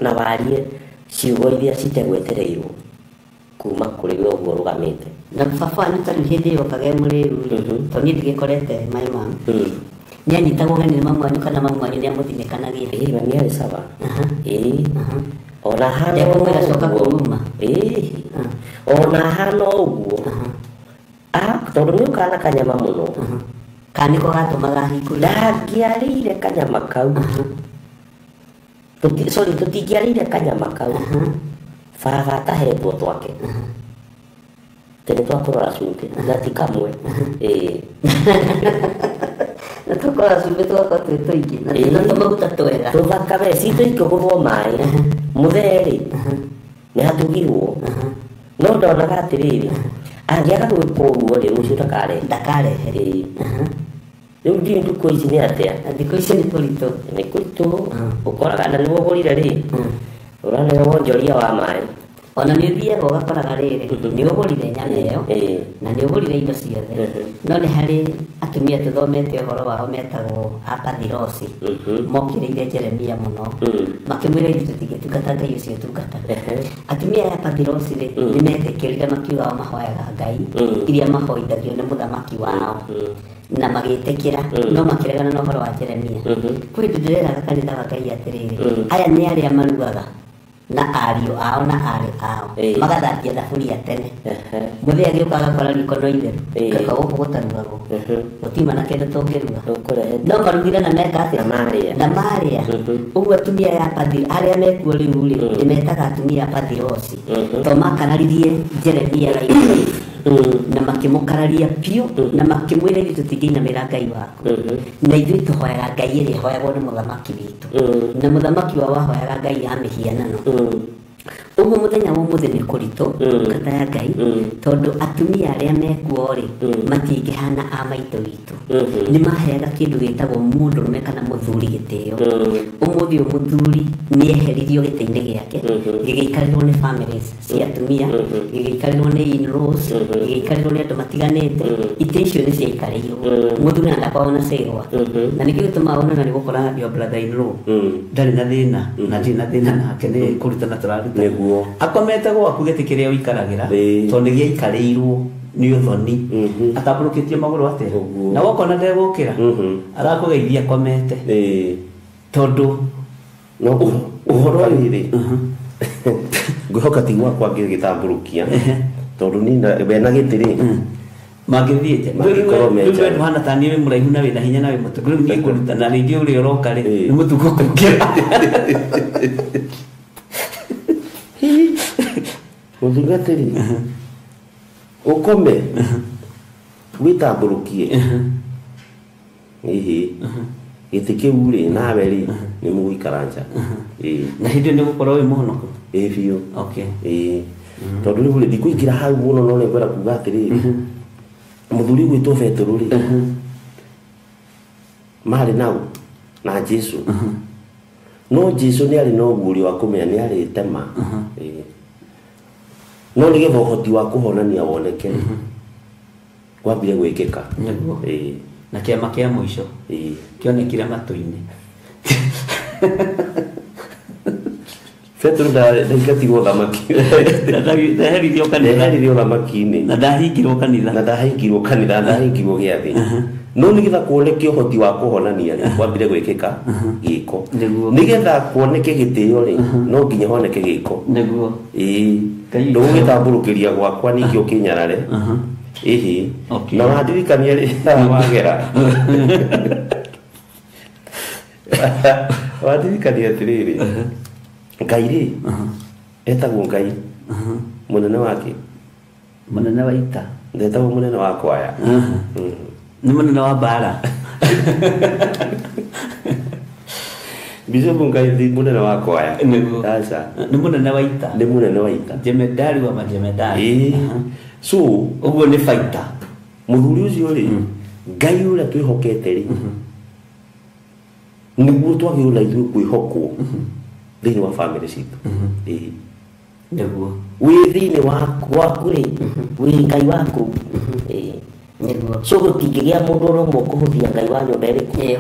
na warie ciugo iria citegwetereirwo kuma kũrĩ we ũguo ũrũgamĩte.
Na baba wanyu ta rĩu hĩndĩ ĩyo okaga e mũrĩu rĩ, tondũ niĩ ndigĩkorete my mom. Nĩ anyitagwo ũgeni nĩ mamu wanyu kana mamu wanyu nĩ amũthinĩkanagia?
Mami arĩ sawa. Ona hana
Ndekũmwĩra coka
ũguo.
kũruma.
Ona hana ũguo. Tondũ nĩ ũkaga na kanyama mũno.
Kana nĩko gatũmaga ahingũre?
Ndangĩarĩire kanyama kau. Sorry, tũtingĩarĩire kanyama kau. Baba atahetwo twake. Tene twakũrora cumbĩ na ti kamwe.
Na tũkora cumbĩ tũgakorwo twĩ tũingĩ na twĩna tũmaguta twega.
Tũthaka we citũ ikĩgũthwo maĩ. Mũthee rĩ, nĩ atugirwo. No ndonaga atĩrĩrĩ, angĩaga gwĩka ũguo rĩ, rũciũ ndakarehe.
Ndakarehe.
Rĩu ndiũĩ ndukũ ici nĩ atĩa.
Thikũ ici nĩ kũritũ.
Nĩ kũritũ ũkoraga na nĩwe ũgũrire rĩ ũraneo wonjoria wa maĩ.
Ona nĩ ũthiaga ũgakoraga rĩrĩ nĩ ũgũrire nyama ĩyo na nĩ ũgũrire indo ciothe, no nĩ harĩ atumia tũthomete ũhoro wao metagwo apathirosi mokĩrĩire Jeremia mũno makĩmwĩra ithuĩ tũtingĩtungata Ngai ũcio ũtungataga. Atumia aya apathirosi rĩ nĩ metĩkĩrire makiuga o mahoyaga Ngai iria mahoithagio nĩ mũthamaki wao na magĩtĩkĩra, no makĩregana na ũhoro wa Jeremia. Kwĩ hĩndĩ ndĩreraga kanitha wa Ngai atĩrĩrĩ, aya nĩ arĩa marugaga na ariũ ao na arĩ ao magathambia thaburia tene, mũthĩ agĩũka agakora riko no itheru kaka gũkũ gũtarugagwo gũtiuma na kĩndũ tũngĩruga, no marugire na meka atĩa na marĩa. Ũguo atumia aya arĩa mekuo rĩu rĩ nĩ metaga atumia apathirosi to makararirie Jeremia na makĩmũkararia biũ na makĩmwĩra ithuĩ tũtingĩinamĩra Ngai waku na ithuĩ tũhoyaga Ngai ĩrĩa ĩhoyagwo nĩ mũthamaki witũ na mũthamaki wao ahoyaga Ngai ya mĩhianano. Ũguo mũthenya wa ũmũthĩ nĩ kũritũ kata ya Ngai tondũ atumia arĩa mekuo rĩ matingĩhana a maitũ witũ, nĩ maheaga kĩndũ gĩtagwo mũndũrũme kana mũthuri gĩtĩo. Ũmũthĩ ũyũ mũthuri nĩ eheririo gĩtĩ-inĩ gĩake gĩgĩikarĩrwo nĩ families cia atumia, gĩgĩikarĩrwo nĩ in-laws, gĩgĩikarĩrwo nĩ andũ matiganĩte. Itĩ icio nĩ ciaikarĩirwo, mũthuri na ndakoragwo na say gwake, na nĩkĩo gĩtũmaga wone na nĩ gũkora your brother in law ndarĩ na thĩna na ndirĩ na thĩna nake, nĩ kũrutana tũraruta akomete gwaku gĩtĩ kĩrĩa ũikaragĩra tondũ nĩ gĩaikarĩirwo nĩ ũthoni, atambũrũkĩtie magũrũ atĩa na wokona ndegũkĩra arakũgeithia akomete tondũ
no ũhoro rĩrĩ ngwĩhoka ti gwakwa ngĩgĩtambũrũkia tondũ niĩ wena gĩtĩ rĩ
mangĩthiĩte rĩu ndũhana ta niĩ wĩ mũraihu na wĩna hinya na wĩ mũtũku, rĩu niĩ ngũruta na rĩngĩ ũrĩa ũroka rĩ nĩ mũtukũ kũngĩra.
Mũtungatĩri ũkome wĩtambũrũkie ĩhĩ gĩtĩ kĩu rĩ nawe rĩ nĩ mũgũikara nja.
Na hĩndĩ nĩ gũkorwo wĩ mũhonoku
ĩ biũ. Ĩ tondũ rĩu rĩ ndikũingĩra hau mũno, no nĩ ngwenda kuga atĩrĩrĩ mũthuri ũgwĩtwo Betũrũ rĩ marĩ nau na Jesũ, no Jesũ nĩ arĩ na ũguũrio wa kũmenya nĩ arĩtema, no nĩgetha ũhoti wa kũhonania woneke kwambire gwĩkĩka.
Na kĩama kĩa mũico kĩonekire matũ-inĩ.
Petero ndaingatirwo thamaki
ndaheririo kanitha,
ndaheririo thamaki-inĩ
na ndahingirwo kanitha,
na ndahingirwo kanitha, ndahingirwo gĩathĩ, no nĩgetha kuoneke ũhoti wa kũhonania rĩ kwambire gwĩkĩka gĩko, nĩgetha kuoneke gĩtĩo rĩ no nginya honeke gĩko.
Nĩguo
ĩĩ ndũgũgĩtambũrũkĩria gwakwa ningĩ ũkĩnyarare ĩhĩ na wandirikania rĩ wagera wandirikania atĩrĩrĩ Ngai rĩ etagwo Ngai mũnene wake,
mũnene wa ita,
ndetagwo mũnene wa kwaya,
nĩ mũnene wa mbara.
Bishop Ngai ti mũnene wa kwaya, aca
nĩ mũnene wa ita,
nĩ mũnene wa ita,
jemedari wa majemedari.
So
ũguo nĩ baita
mũthuri ũcio rĩ Ngai ũrĩa twĩhokete rĩ nĩguo twagĩrĩirwo na ithuĩ kwĩhokwo thĩinĩ wa bamĩrĩ citũ.
Nĩguo
wĩ thĩinĩ waku rĩ wĩ Ngai waku.
Nĩguo
so gũtingĩgĩa mũndũ ũrĩa ũmwe ũkũhũthia Ngai wa nyũmba ĩrĩkũ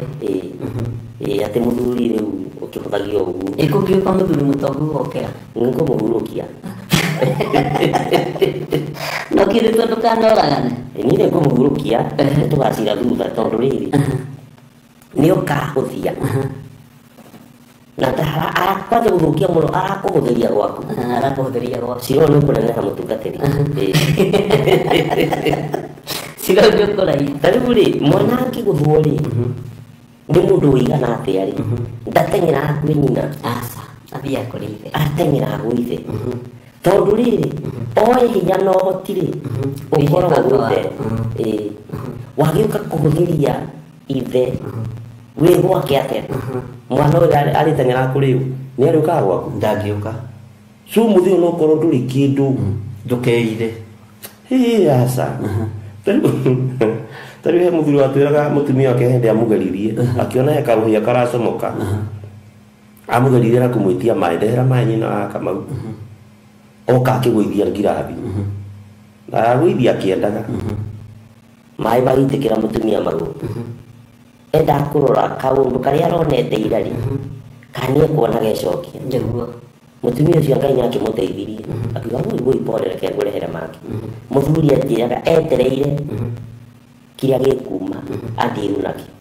atĩ mũthuri rĩu ũkĩhũthagia ũguo.
Ĩkũngĩũka mũthuri mũtongu gokĩra
nĩngũmũhurũkia
no kĩrĩ tondũ ndũkanoragane.
Niĩ nĩngũmũhurũkia tũgacira thutha tondũ rĩrĩ nĩ ũkahũthia na kwanja gũthũkia mũno arakũhũthĩria gwaku,
arakũhũthĩria gwaku
cira ũyũ nĩ ũkũneneha mũtungatĩri.
Cira ũyũ nĩ ũkũraiha.
Ta rĩu rĩ mwana angĩgũthwo rĩ nĩ mũndũ ũigana atĩa rĩ ndateng'eraga kwĩ nyina,
aca athiaga kũrĩ ithe,
ateng'eraga gwĩ ithe tondũ rĩrĩ oe hinya na ũhoti rĩ ũkoragwo gwĩ ithe. Wagĩũka kũhũthĩria ithe wĩ gwake atĩa?
Mwana ũyũ arĩteng'eraga kũrĩ ũ? Nĩ arĩũkaga gwaku?
Ndangĩũka.
So mũthĩ ũyũ no ũkorwo ndũrĩ kĩndũ
ndũkeire.
Ĩĩ aca. Ta Tarĩu he mũthuri watwĩraga mũtumia wake hĩndĩ amũgeririe akĩona he karũhĩa karacomoka amũgeririe na kũmwĩtia maĩ ndehera maĩ nyina wa Kamau oka akĩgũithia ngirathi na agũithia akĩendaga maĩ magĩitĩkĩra mũtumia magũrũ enda kũrora kaũndũ karĩa aronete ira rĩ kana nĩekuona gecokia
nĩguo
mũtumia ũcio Ngai nĩakĩmũteithirie akiuga woi woi pole reke ngũrehere mangĩ mũthuri anjĩraga etereire kĩrĩa gĩkuma andiru nakĩo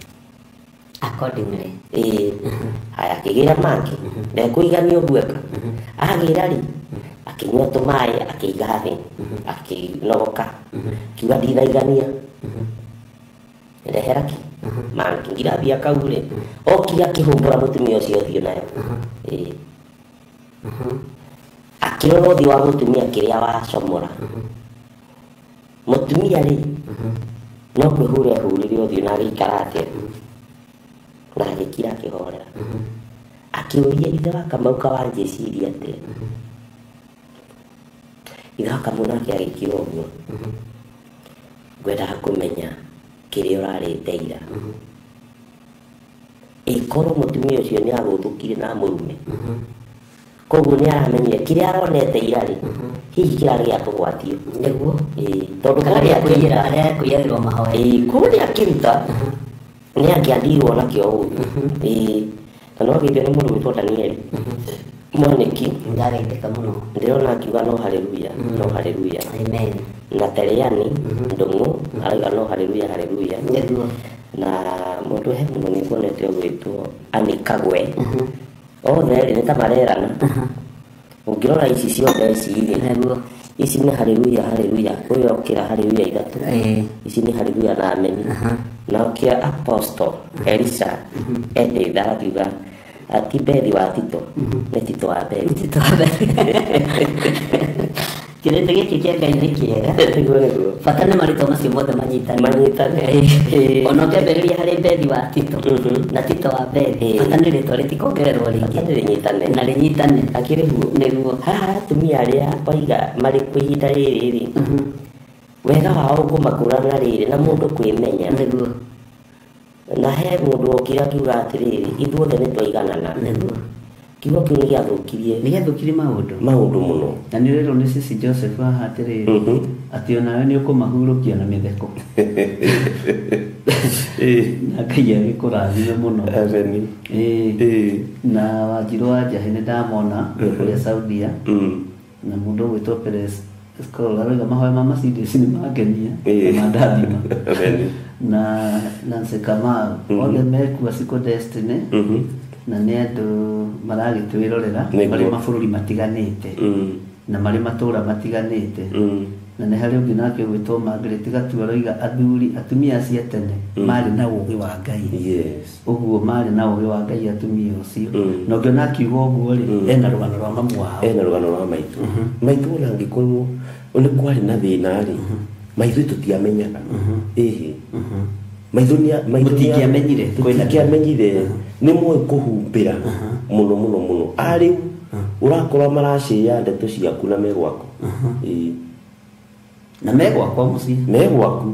accordingly
ĩĩ haya akĩgĩra mangĩ ndekũigania ũguo eka agĩra rĩ akĩnyua tũmaĩ akĩiga thĩ akĩnogoka akiuga ndinaigania ndehera kĩ mangĩ ngirathi kau rĩ okire akĩhumbũra mũtumia ũcio ũthiũ nayo ĩĩ akĩrora ũthiũ wa mũtumia kĩrĩa wacomora mũtumia rĩ no kwĩhura ehurire ũthiũ na agĩikara atĩa na agĩkira akĩhorera akĩũria ithe wa Kamau kawanjĩciria atĩa ithe wa Kamau nake agĩkira ũguo ngwendaga kũmenya kĩrĩa ũrarĩte ira ĩkorwo mũtumia ũcio nĩ agũthũkire na mũrume koguo nĩ aramenyire kĩrĩa aronete ira rĩ hihi kĩrarĩ gĩa kũgwatio
nĩguo
ĩĩ tondũ
kana
kũrĩa
kũiyĩra arĩa kũiyagĩrwo mahoya
ĩĩ kũrĩa akĩruta nĩ angĩandirwo nakĩo ũguo ĩĩ na no geithio nĩ mũndũ gwĩtwo Daniel Mwaniki
ndageithĩka mũno
ndĩrona akiuga no haleluya no haleluya
amen
na Tereani Ndung'u arauga no haleluya haleluya
nĩguo
na mũndũ he mũno nĩkuonete ũgwĩtwo Anikagwe othe rĩ nĩ ta marerana ũngĩrora ici ciothe ici rĩ
nĩguo
ici nĩ haleluya haleluya ũyũ okĩra haleluya ithatũ
ĩĩ
ici nĩ haleluya na ameni na okĩra apostle Elisha Edith arakiuga ati Bethi wa Tito nĩ Tito wa Bethi
Tito wa Bethi kĩrĩndĩ gĩkĩ kĩa Ngai nĩ kĩega
nĩguo nĩguo
bata nĩ marĩtwa macio mothe manyitane
manyitane
ona ũkĩambĩrĩria harĩ Bethi wa Tito na Tito wa Bethi bata nĩ rĩtwa rĩtikongererwo rĩngĩ
bata nĩ rĩnyitane
na rĩnyitane
akĩrĩ guo
nĩguo
haha atumia arĩa waiga marĩ kwa ihinda rĩrĩ rĩ wega wao ngũmakũrana rĩrĩ na mũndũ kwĩmenya
nĩguo
na he mũndũ okire akiuga atĩrĩrĩ ithuothe nĩ twaiganana
nĩguo
kiugo kĩu nĩ gĩathũkirie
nĩ gĩathũkirie maũndũ
maũndũ mũno
na nĩ ũrerwo nĩ Cici Joseph haha atĩrĩrĩ atĩ onawe nĩ ũkũmahurũkia na mĩtheko na Ngai agĩkũrathime mũno
Amen.
Ĩĩ. Na Wanjirũ wa Njahĩ nĩ ndamona kũrĩa Saudia na mũndũ ũgwĩtwo Perez Skola arauga mahoya ma Mercedes nĩ mangenia
Ĩĩ.
na mandathima
Amen.
na Nancy Kamau othe mekua Siko Destiny na nĩ andũ maragĩtwĩrorera
Nĩguo.
marĩ mabũrũri matiganĩte na marĩ matũũra matiganĩte na nĩ harĩ ũngĩ nake ũgwĩtwo Margaret Gatua aroiga athuri atumia acio a tene marĩ na ũũgĩ wa Ngai
Yes.
ũguo marĩ na ũũgĩ wa Ngai atumia ũcio na ũngĩona akiuga ũguo rĩ ena rũgano rwa mamu wao
Ena rũgano rwa maitũ maitũ ona angĩkorwo nĩ kwarĩ na thĩna rĩ maitũ tũtiamenyaga ĩhĩ maitũ maitũ
Mũtingĩamenyire kwĩna
tũtingĩamenyire nĩ moĩ kũhumbĩra mũno mũno mũno arĩu ũrakora maracĩa ndeto ciaku na me gwaku Ĩĩ.
na me gwakwa mũciĩ
me gwaku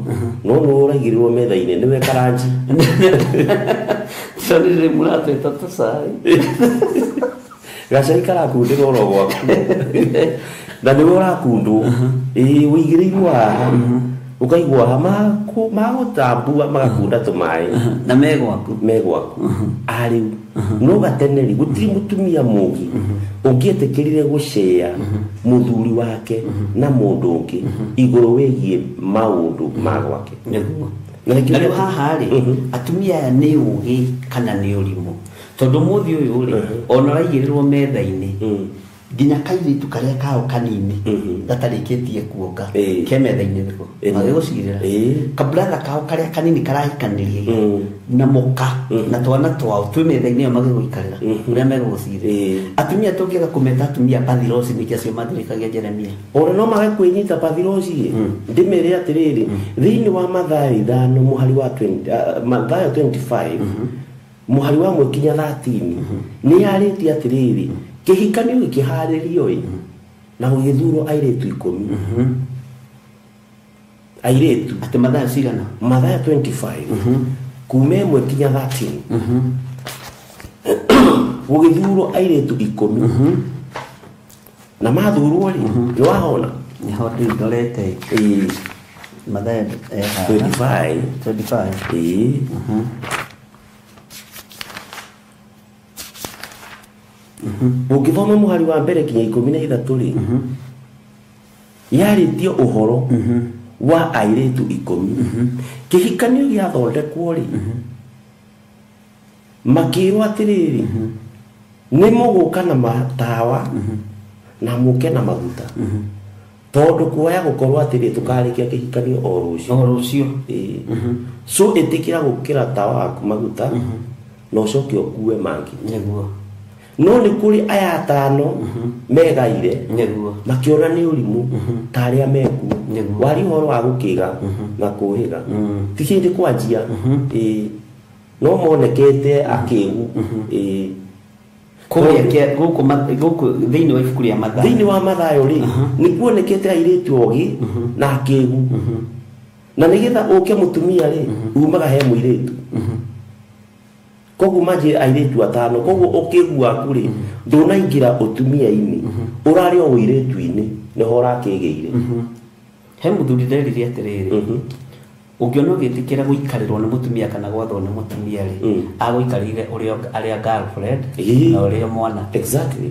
no nĩ ũraigĩrĩrwo metha-inĩ nĩwe karanji
tondũ rĩrĩ mũratwĩta tũcai
gacai karakundĩrwo oro gwaku na nĩwe ũrakundwo ĩĩ ũigĩrĩirwo haha ũkaigua haha magũtambua magakunda tũmaĩ
na me gwaku
me gwaku arĩu no gatene rĩ gũtirĩ mũtumia mũgĩ ũngĩetĩkĩrire gũcea mũthuri wake na mũndũ ũngĩ igũrũ wĩgiĩ maũndũ ma gwake
nĩguo
Na nĩkĩo
na rĩu haha rĩ atumia aya nĩ ũgĩ kana nĩ ũrimũ tondũ mũthĩ ũyũ rĩ ona ũraigĩrĩrwo metha-inĩ nginya kairĩtu karĩa kao kanini gatarĩkĩtie kuonga
Ĩĩ.
ke metha-inĩ nĩko
Ĩĩ.
magĩgũcirĩra
Ĩĩ.
kabratha kao karĩa kanini karahikanĩrie na mũka na twana twao twĩ metha-inĩ ĩyo magĩgũikarĩra ũrĩa megũgũcirĩra
Ĩĩ.
atumia tũngĩaga kũmeta atumia bathirosi nĩkĩ acio mathirĩkagia Jeremia
ona no mage kwĩnyita bathiroci ndĩmere atĩrĩrĩ thĩinĩ wa Mathayo 5 mũhari wa 20 Mathayo 25 mũhari wa 1 kinya 13 nĩ yarĩtie atĩrĩrĩ kĩhikanio gĩkĩharĩrio ĩ na gũgĩthurwo airĩtu 10 Airĩtu.
Atĩ Mathayo cigana?
Mathayo 25 kuma 1 nginya 13. Gũgĩthurwo airĩtu 10. Na mathurwo rĩ, nĩ wahona?
Nĩho rĩu ndorete.
Ĩĩ.
Mathayo
25.
25.
Ĩĩ. Ũngĩthoma mũhari wa mbere nginya 13 rĩ, yarĩtie ũhoro wa airĩtu 10. Kĩhikanio gĩathondekwo rĩ, makĩrwo atĩrĩrĩ, nĩ mũgũka na matawa na mũke na maguta, tondũ kuoya gũkorwo atĩrĩ tũkarĩkia kĩhikanio o rũciũ.
O rũciũ.
Ĩĩ. So ĩtĩkĩra gũkĩra tawa waku maguta na ũcoke ũkue mangĩ.
Nĩguo.
No nĩ kũrĩ aya 5 megaire.
Nĩguo.
Makĩona nĩ ũrimũ ta arĩa mekuo.
Nĩguo.
Wari ũhoro wa gũkĩga na kũhĩga ti hĩndĩ kwanjia. Ĩĩ. No monekete akĩgu. Ĩĩ.
Kũrĩa gũkũ gũkũ thĩinĩ wa ibuku rĩa Mathayo.
Thĩinĩ wa Mathayo rĩ, nĩ kuonekete airĩtu ogĩ na akĩgu. Na nĩgetha ũke mũtumia rĩ, umaga he mũirĩtu. Koguo manjie airĩtu 5, koguo ũkĩgu waku rĩ, ndũnaingĩra ũtumia-inĩ, ũrarĩ o ũirĩtu-inĩ, nĩho ũrakĩgĩire.
He mũthuri nderire atĩrĩrĩ, ũngĩona ũgĩtĩkĩra gũikarĩrwo nĩ mũtumia kana gwathwo nĩ mũtumia rĩ, agũikarĩire ũrĩa arĩa girlfriend na ũrĩa mwana.
Exactly.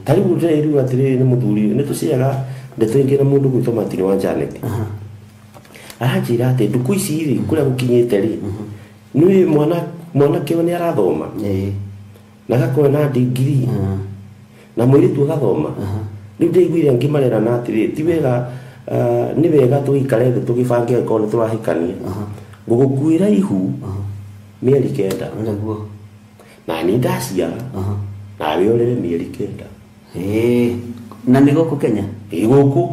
Ta rĩu ndĩrerirwo atĩrĩrĩ nĩ mũthuri, nĩ tũciaga ndeto ingĩ na mũndũ gwĩtwo Martin wa Janet. Aranjĩra atĩ ndukũ ici rĩ, kũrĩa gũkinyĩte rĩ, nĩ mwanake nĩ arathoma. Na agakorwo na degree. Na mũirĩtu agathoma. Rĩu ndĩiguire angĩ marerana atĩrĩ, ti wega, nĩ wega tũgĩikare thĩ tũgĩbange angĩkorwo nĩ tũrahikania. Ngũgũkuĩra ihu mĩeri 9.
Nĩguo.
Na niĩ ndaciara. Nawe ũrere mĩeri 9.
Ĩĩ. Na nĩ gũkũ Kenya?
Ĩĩ gũkũ.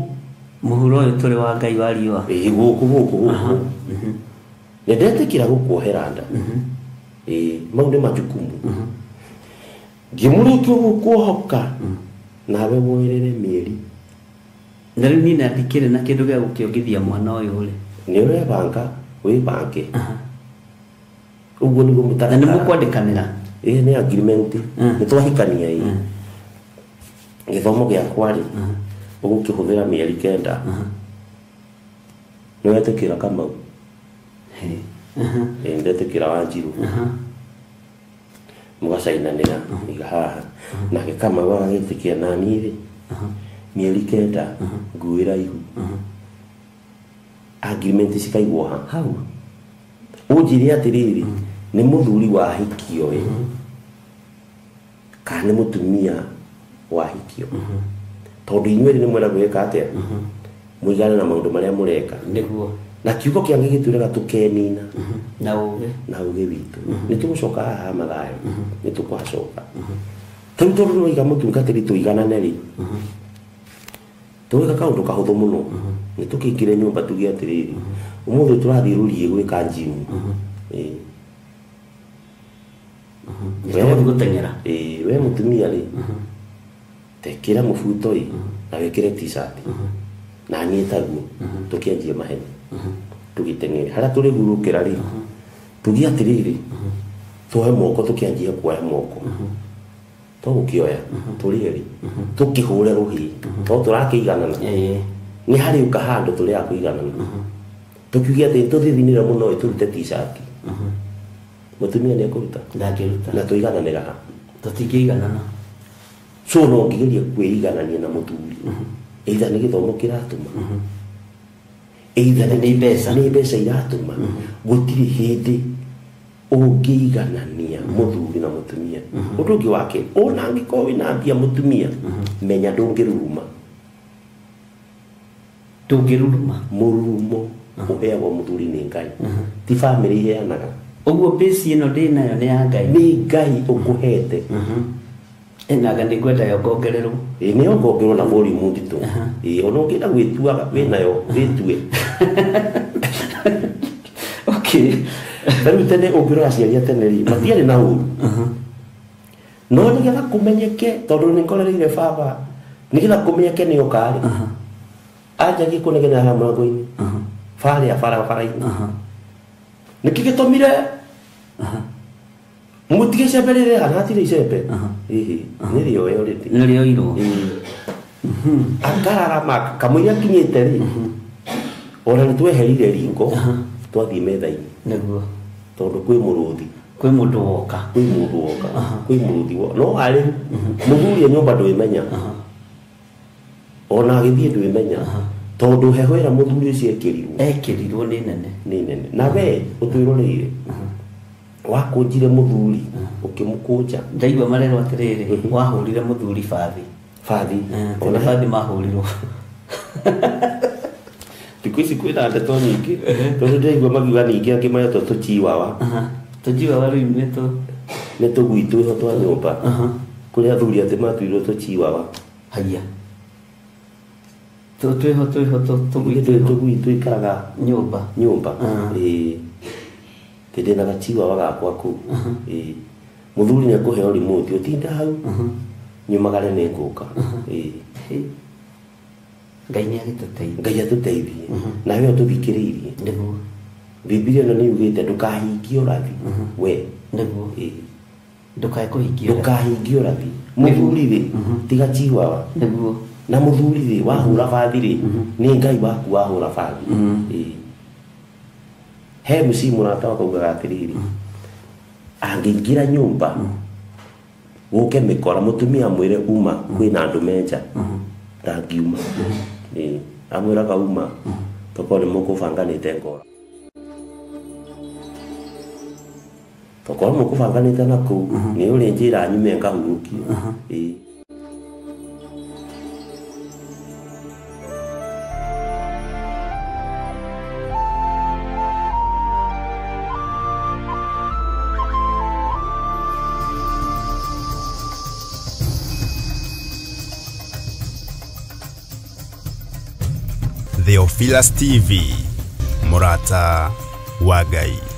Mũhuro ũyũ tũrĩ wa Ngai wa riũa.
Ĩĩ gũkũ gũkũ gũkũ. Nĩ ndetĩkĩra gũkuohera nda. Ĩĩ, mau nĩ majukumu. Ngĩmũrĩkia gũkuohoka, nawe woerere mĩeri.
Na rĩu niĩ na ndikĩrĩ na kĩndũ gĩa gũkĩongithia mwana ũyũ rĩ.
Nĩ ũrebanga, wĩbange. Ũguo nĩguo mũtaratara.
Na nĩ mũkwandĩkanĩra?
Ĩĩ, nĩ agreement. Nĩ twahikania ĩĩ. Gĩthomo gĩakwa rĩ, ũgũkĩhũthĩra mĩeri 9. Nĩ wetĩkĩra Kamau? Ĩĩ, ndetĩkĩra Wanjiru. Mũgacainanĩra iga haha. Nake Kamau agagĩtĩkia na niĩ rĩ, mĩeri 9 nguĩra ihu. Agreement cikaigwo ha?
Hau.
Ũnjĩre atĩrĩrĩ, nĩ mũthuri wahikio ĩ, kana nĩ mũtumia wahikio? Tondũ inyuĩ nĩ mwenda gwĩka atĩa? Mũigane na maũndũ marĩa mũreka.
Nĩguo.
Na kiugo kĩa Ngai gĩtwĩraga tũkenina.
Na ũũgĩ.
Na ũũgĩ witũ. Nĩ tũgũcoka haha Mathayo. Nĩ tũkwacoka. Rĩu tondũ nĩwaiga mũtungatĩri tũiganane rĩ, tũgĩka kaũndũ kahũthũ mũno. Nĩ tũkĩingĩre nyũmba tuge atĩrĩrĩ, ũmũthĩ tũrathiĩ rũriĩ gwĩka gym. Ĩĩ.
Nĩ gũteng'era.
Ĩĩ, we mũtumia rĩ, tekĩra mũbuto ĩ, na wĩkĩre t-shirt. Na niĩ taguo, tũkĩanjie mahenya. Tũgĩteng'ere. Harĩa tũrĩhurũkĩra rĩ, tuge atĩrĩrĩ, tuoe moko, tũkĩanjia kuoya moko. Tũgũkĩoya, tũrĩ erĩ, tũkĩhũre rũhĩ, tondũ tũrakĩiganana. Nĩ harĩ ũka handũ tũrĩ a kũiganana. Tũkiuge atĩ tũthithinĩre mũno ĩ, tũrute t-shirt. Mũtumia nĩ ekũruta?
Ndangĩruta.
Na tũigananĩra ha?
Tũtingĩiganana.
So no ũngĩgeria kwĩiganania na mũthuri, either nĩ gĩthomo kĩratũma, either
nĩ mbeca.
Nĩ mbeca iratũma. Gũtirĩ hĩndĩ ũngĩiganania mũthuri na mũtumia. Ũndũ ũngĩ wa kerĩ, ona angĩkorwo wĩna mbia mũtumia, menya ndũngĩruruma.
Ndũngĩruruma.
Mũrurumo ũheagwo mũthuri nĩ Ngai. Ti bamĩrĩ iheanaga.
Ũguo base ĩno ndĩnayo nĩ ya Ngai.
Nĩ Ngai ũkũhete.
Ĩnaga nĩ ngwenda yongongererwo.
Ĩĩ, nĩ yongongererwo na volume nditũ. Ĩĩ, ona ũngĩenda gwĩtua wĩnayo, wĩtue.
Okay.
Ta rĩu tene ũngĩrora aciari a tene rĩ, matiarĩ na ũru. No nĩgetha kũmenyeke, tondũ nĩ ngorereire baba, nĩgetha kũmenyeke nĩ oka rĩ, anjagie kũnegena haha mũrango-inĩ. Barĩa barabara-inĩ. Nĩkĩ gĩtũmire mũtige icembe rĩrĩ haha hatirĩ icembe? Ĩhĩ, nĩrĩoe already.
Nĩrĩoirwo.
Akararama kamũira akinyĩte rĩ, ona nĩtweherire riko twathiĩ metha-inĩ.
Nĩguo.
Tondũ kwĩ mũrũthi.
Kwĩ mũndũ woka.
Kwĩ mũndũ woka. Kwĩ mũrũthi woka. No arĩ mũthuri e nyũmba ndwĩmenya. Ona agĩthiĩ ndwĩmenya. Tondũ heho ĩrĩa mũthuri ũcio ekĩrirwo.
Ekĩrirwo nĩ nene.
Nĩ nene. Na we ũtwĩroreire. Wakũnjire mũthuri ũkĩmũkũnja.
Ndaigua marerwo atĩrĩrĩ, wahũrire mũthuri bathi.
Bathi.
Ona bathi mahũrirwo.
Thikũ ici kwĩna ndeto nyingĩ. Tondũ ndĩraigua makiuga ningĩ angĩ maretwo tũchiwawa.
Tũchiwawa rĩu nĩ tũ
nĩ tũgui twĩho twa nyũmba. Kũrĩ athuri atĩ matuirwo tũchiwawa.
Haiya. Twĩho twĩho tũgui twĩho.
Tũgui tũikaraga
nyũmba.
Nyũmba. Ĩĩ. Ndĩ na gachiwawa gakwa kũu. Ĩĩ. Mũthuri nĩ ekũheo remote ũtinda hau. Nyumagare nĩ ngũka. Ĩĩ.
Ngai nĩ agĩtũteithie.
Ngai atũteithie. Na we ũtũthikĩrĩirie.
Nĩguo.
Bibilia ĩno nĩ yugĩte ndũkahingie ũrathi. We.
Nĩguo.
Ĩĩ.
Ndũkae kũhingia ũrathi.
Ndũkahingie ũrathi. Mũthuri rĩ, tiga chiwawa.
Nĩguo.
Na mũthuri rĩ, wahũra bathi rĩ, nĩ Ngai waku wahũra bathi. Ĩĩ. He mũciĩ mũrata wakwa augaga atĩrĩrĩ, angĩingĩra nyũmba gũke mĩkora mũtumia amwĩre uma kwĩna andũ menja, ndangiuma. Ĩĩ, amwĩraga uma tokorwo nĩ mũkũbanganĩte ngora. Tokorwo mũkũbanganĩte na kũu nĩ ũrĩ njĩra nyume ngahurũkie. Ĩĩ.
Theophilus TV, Murata wa Ngai.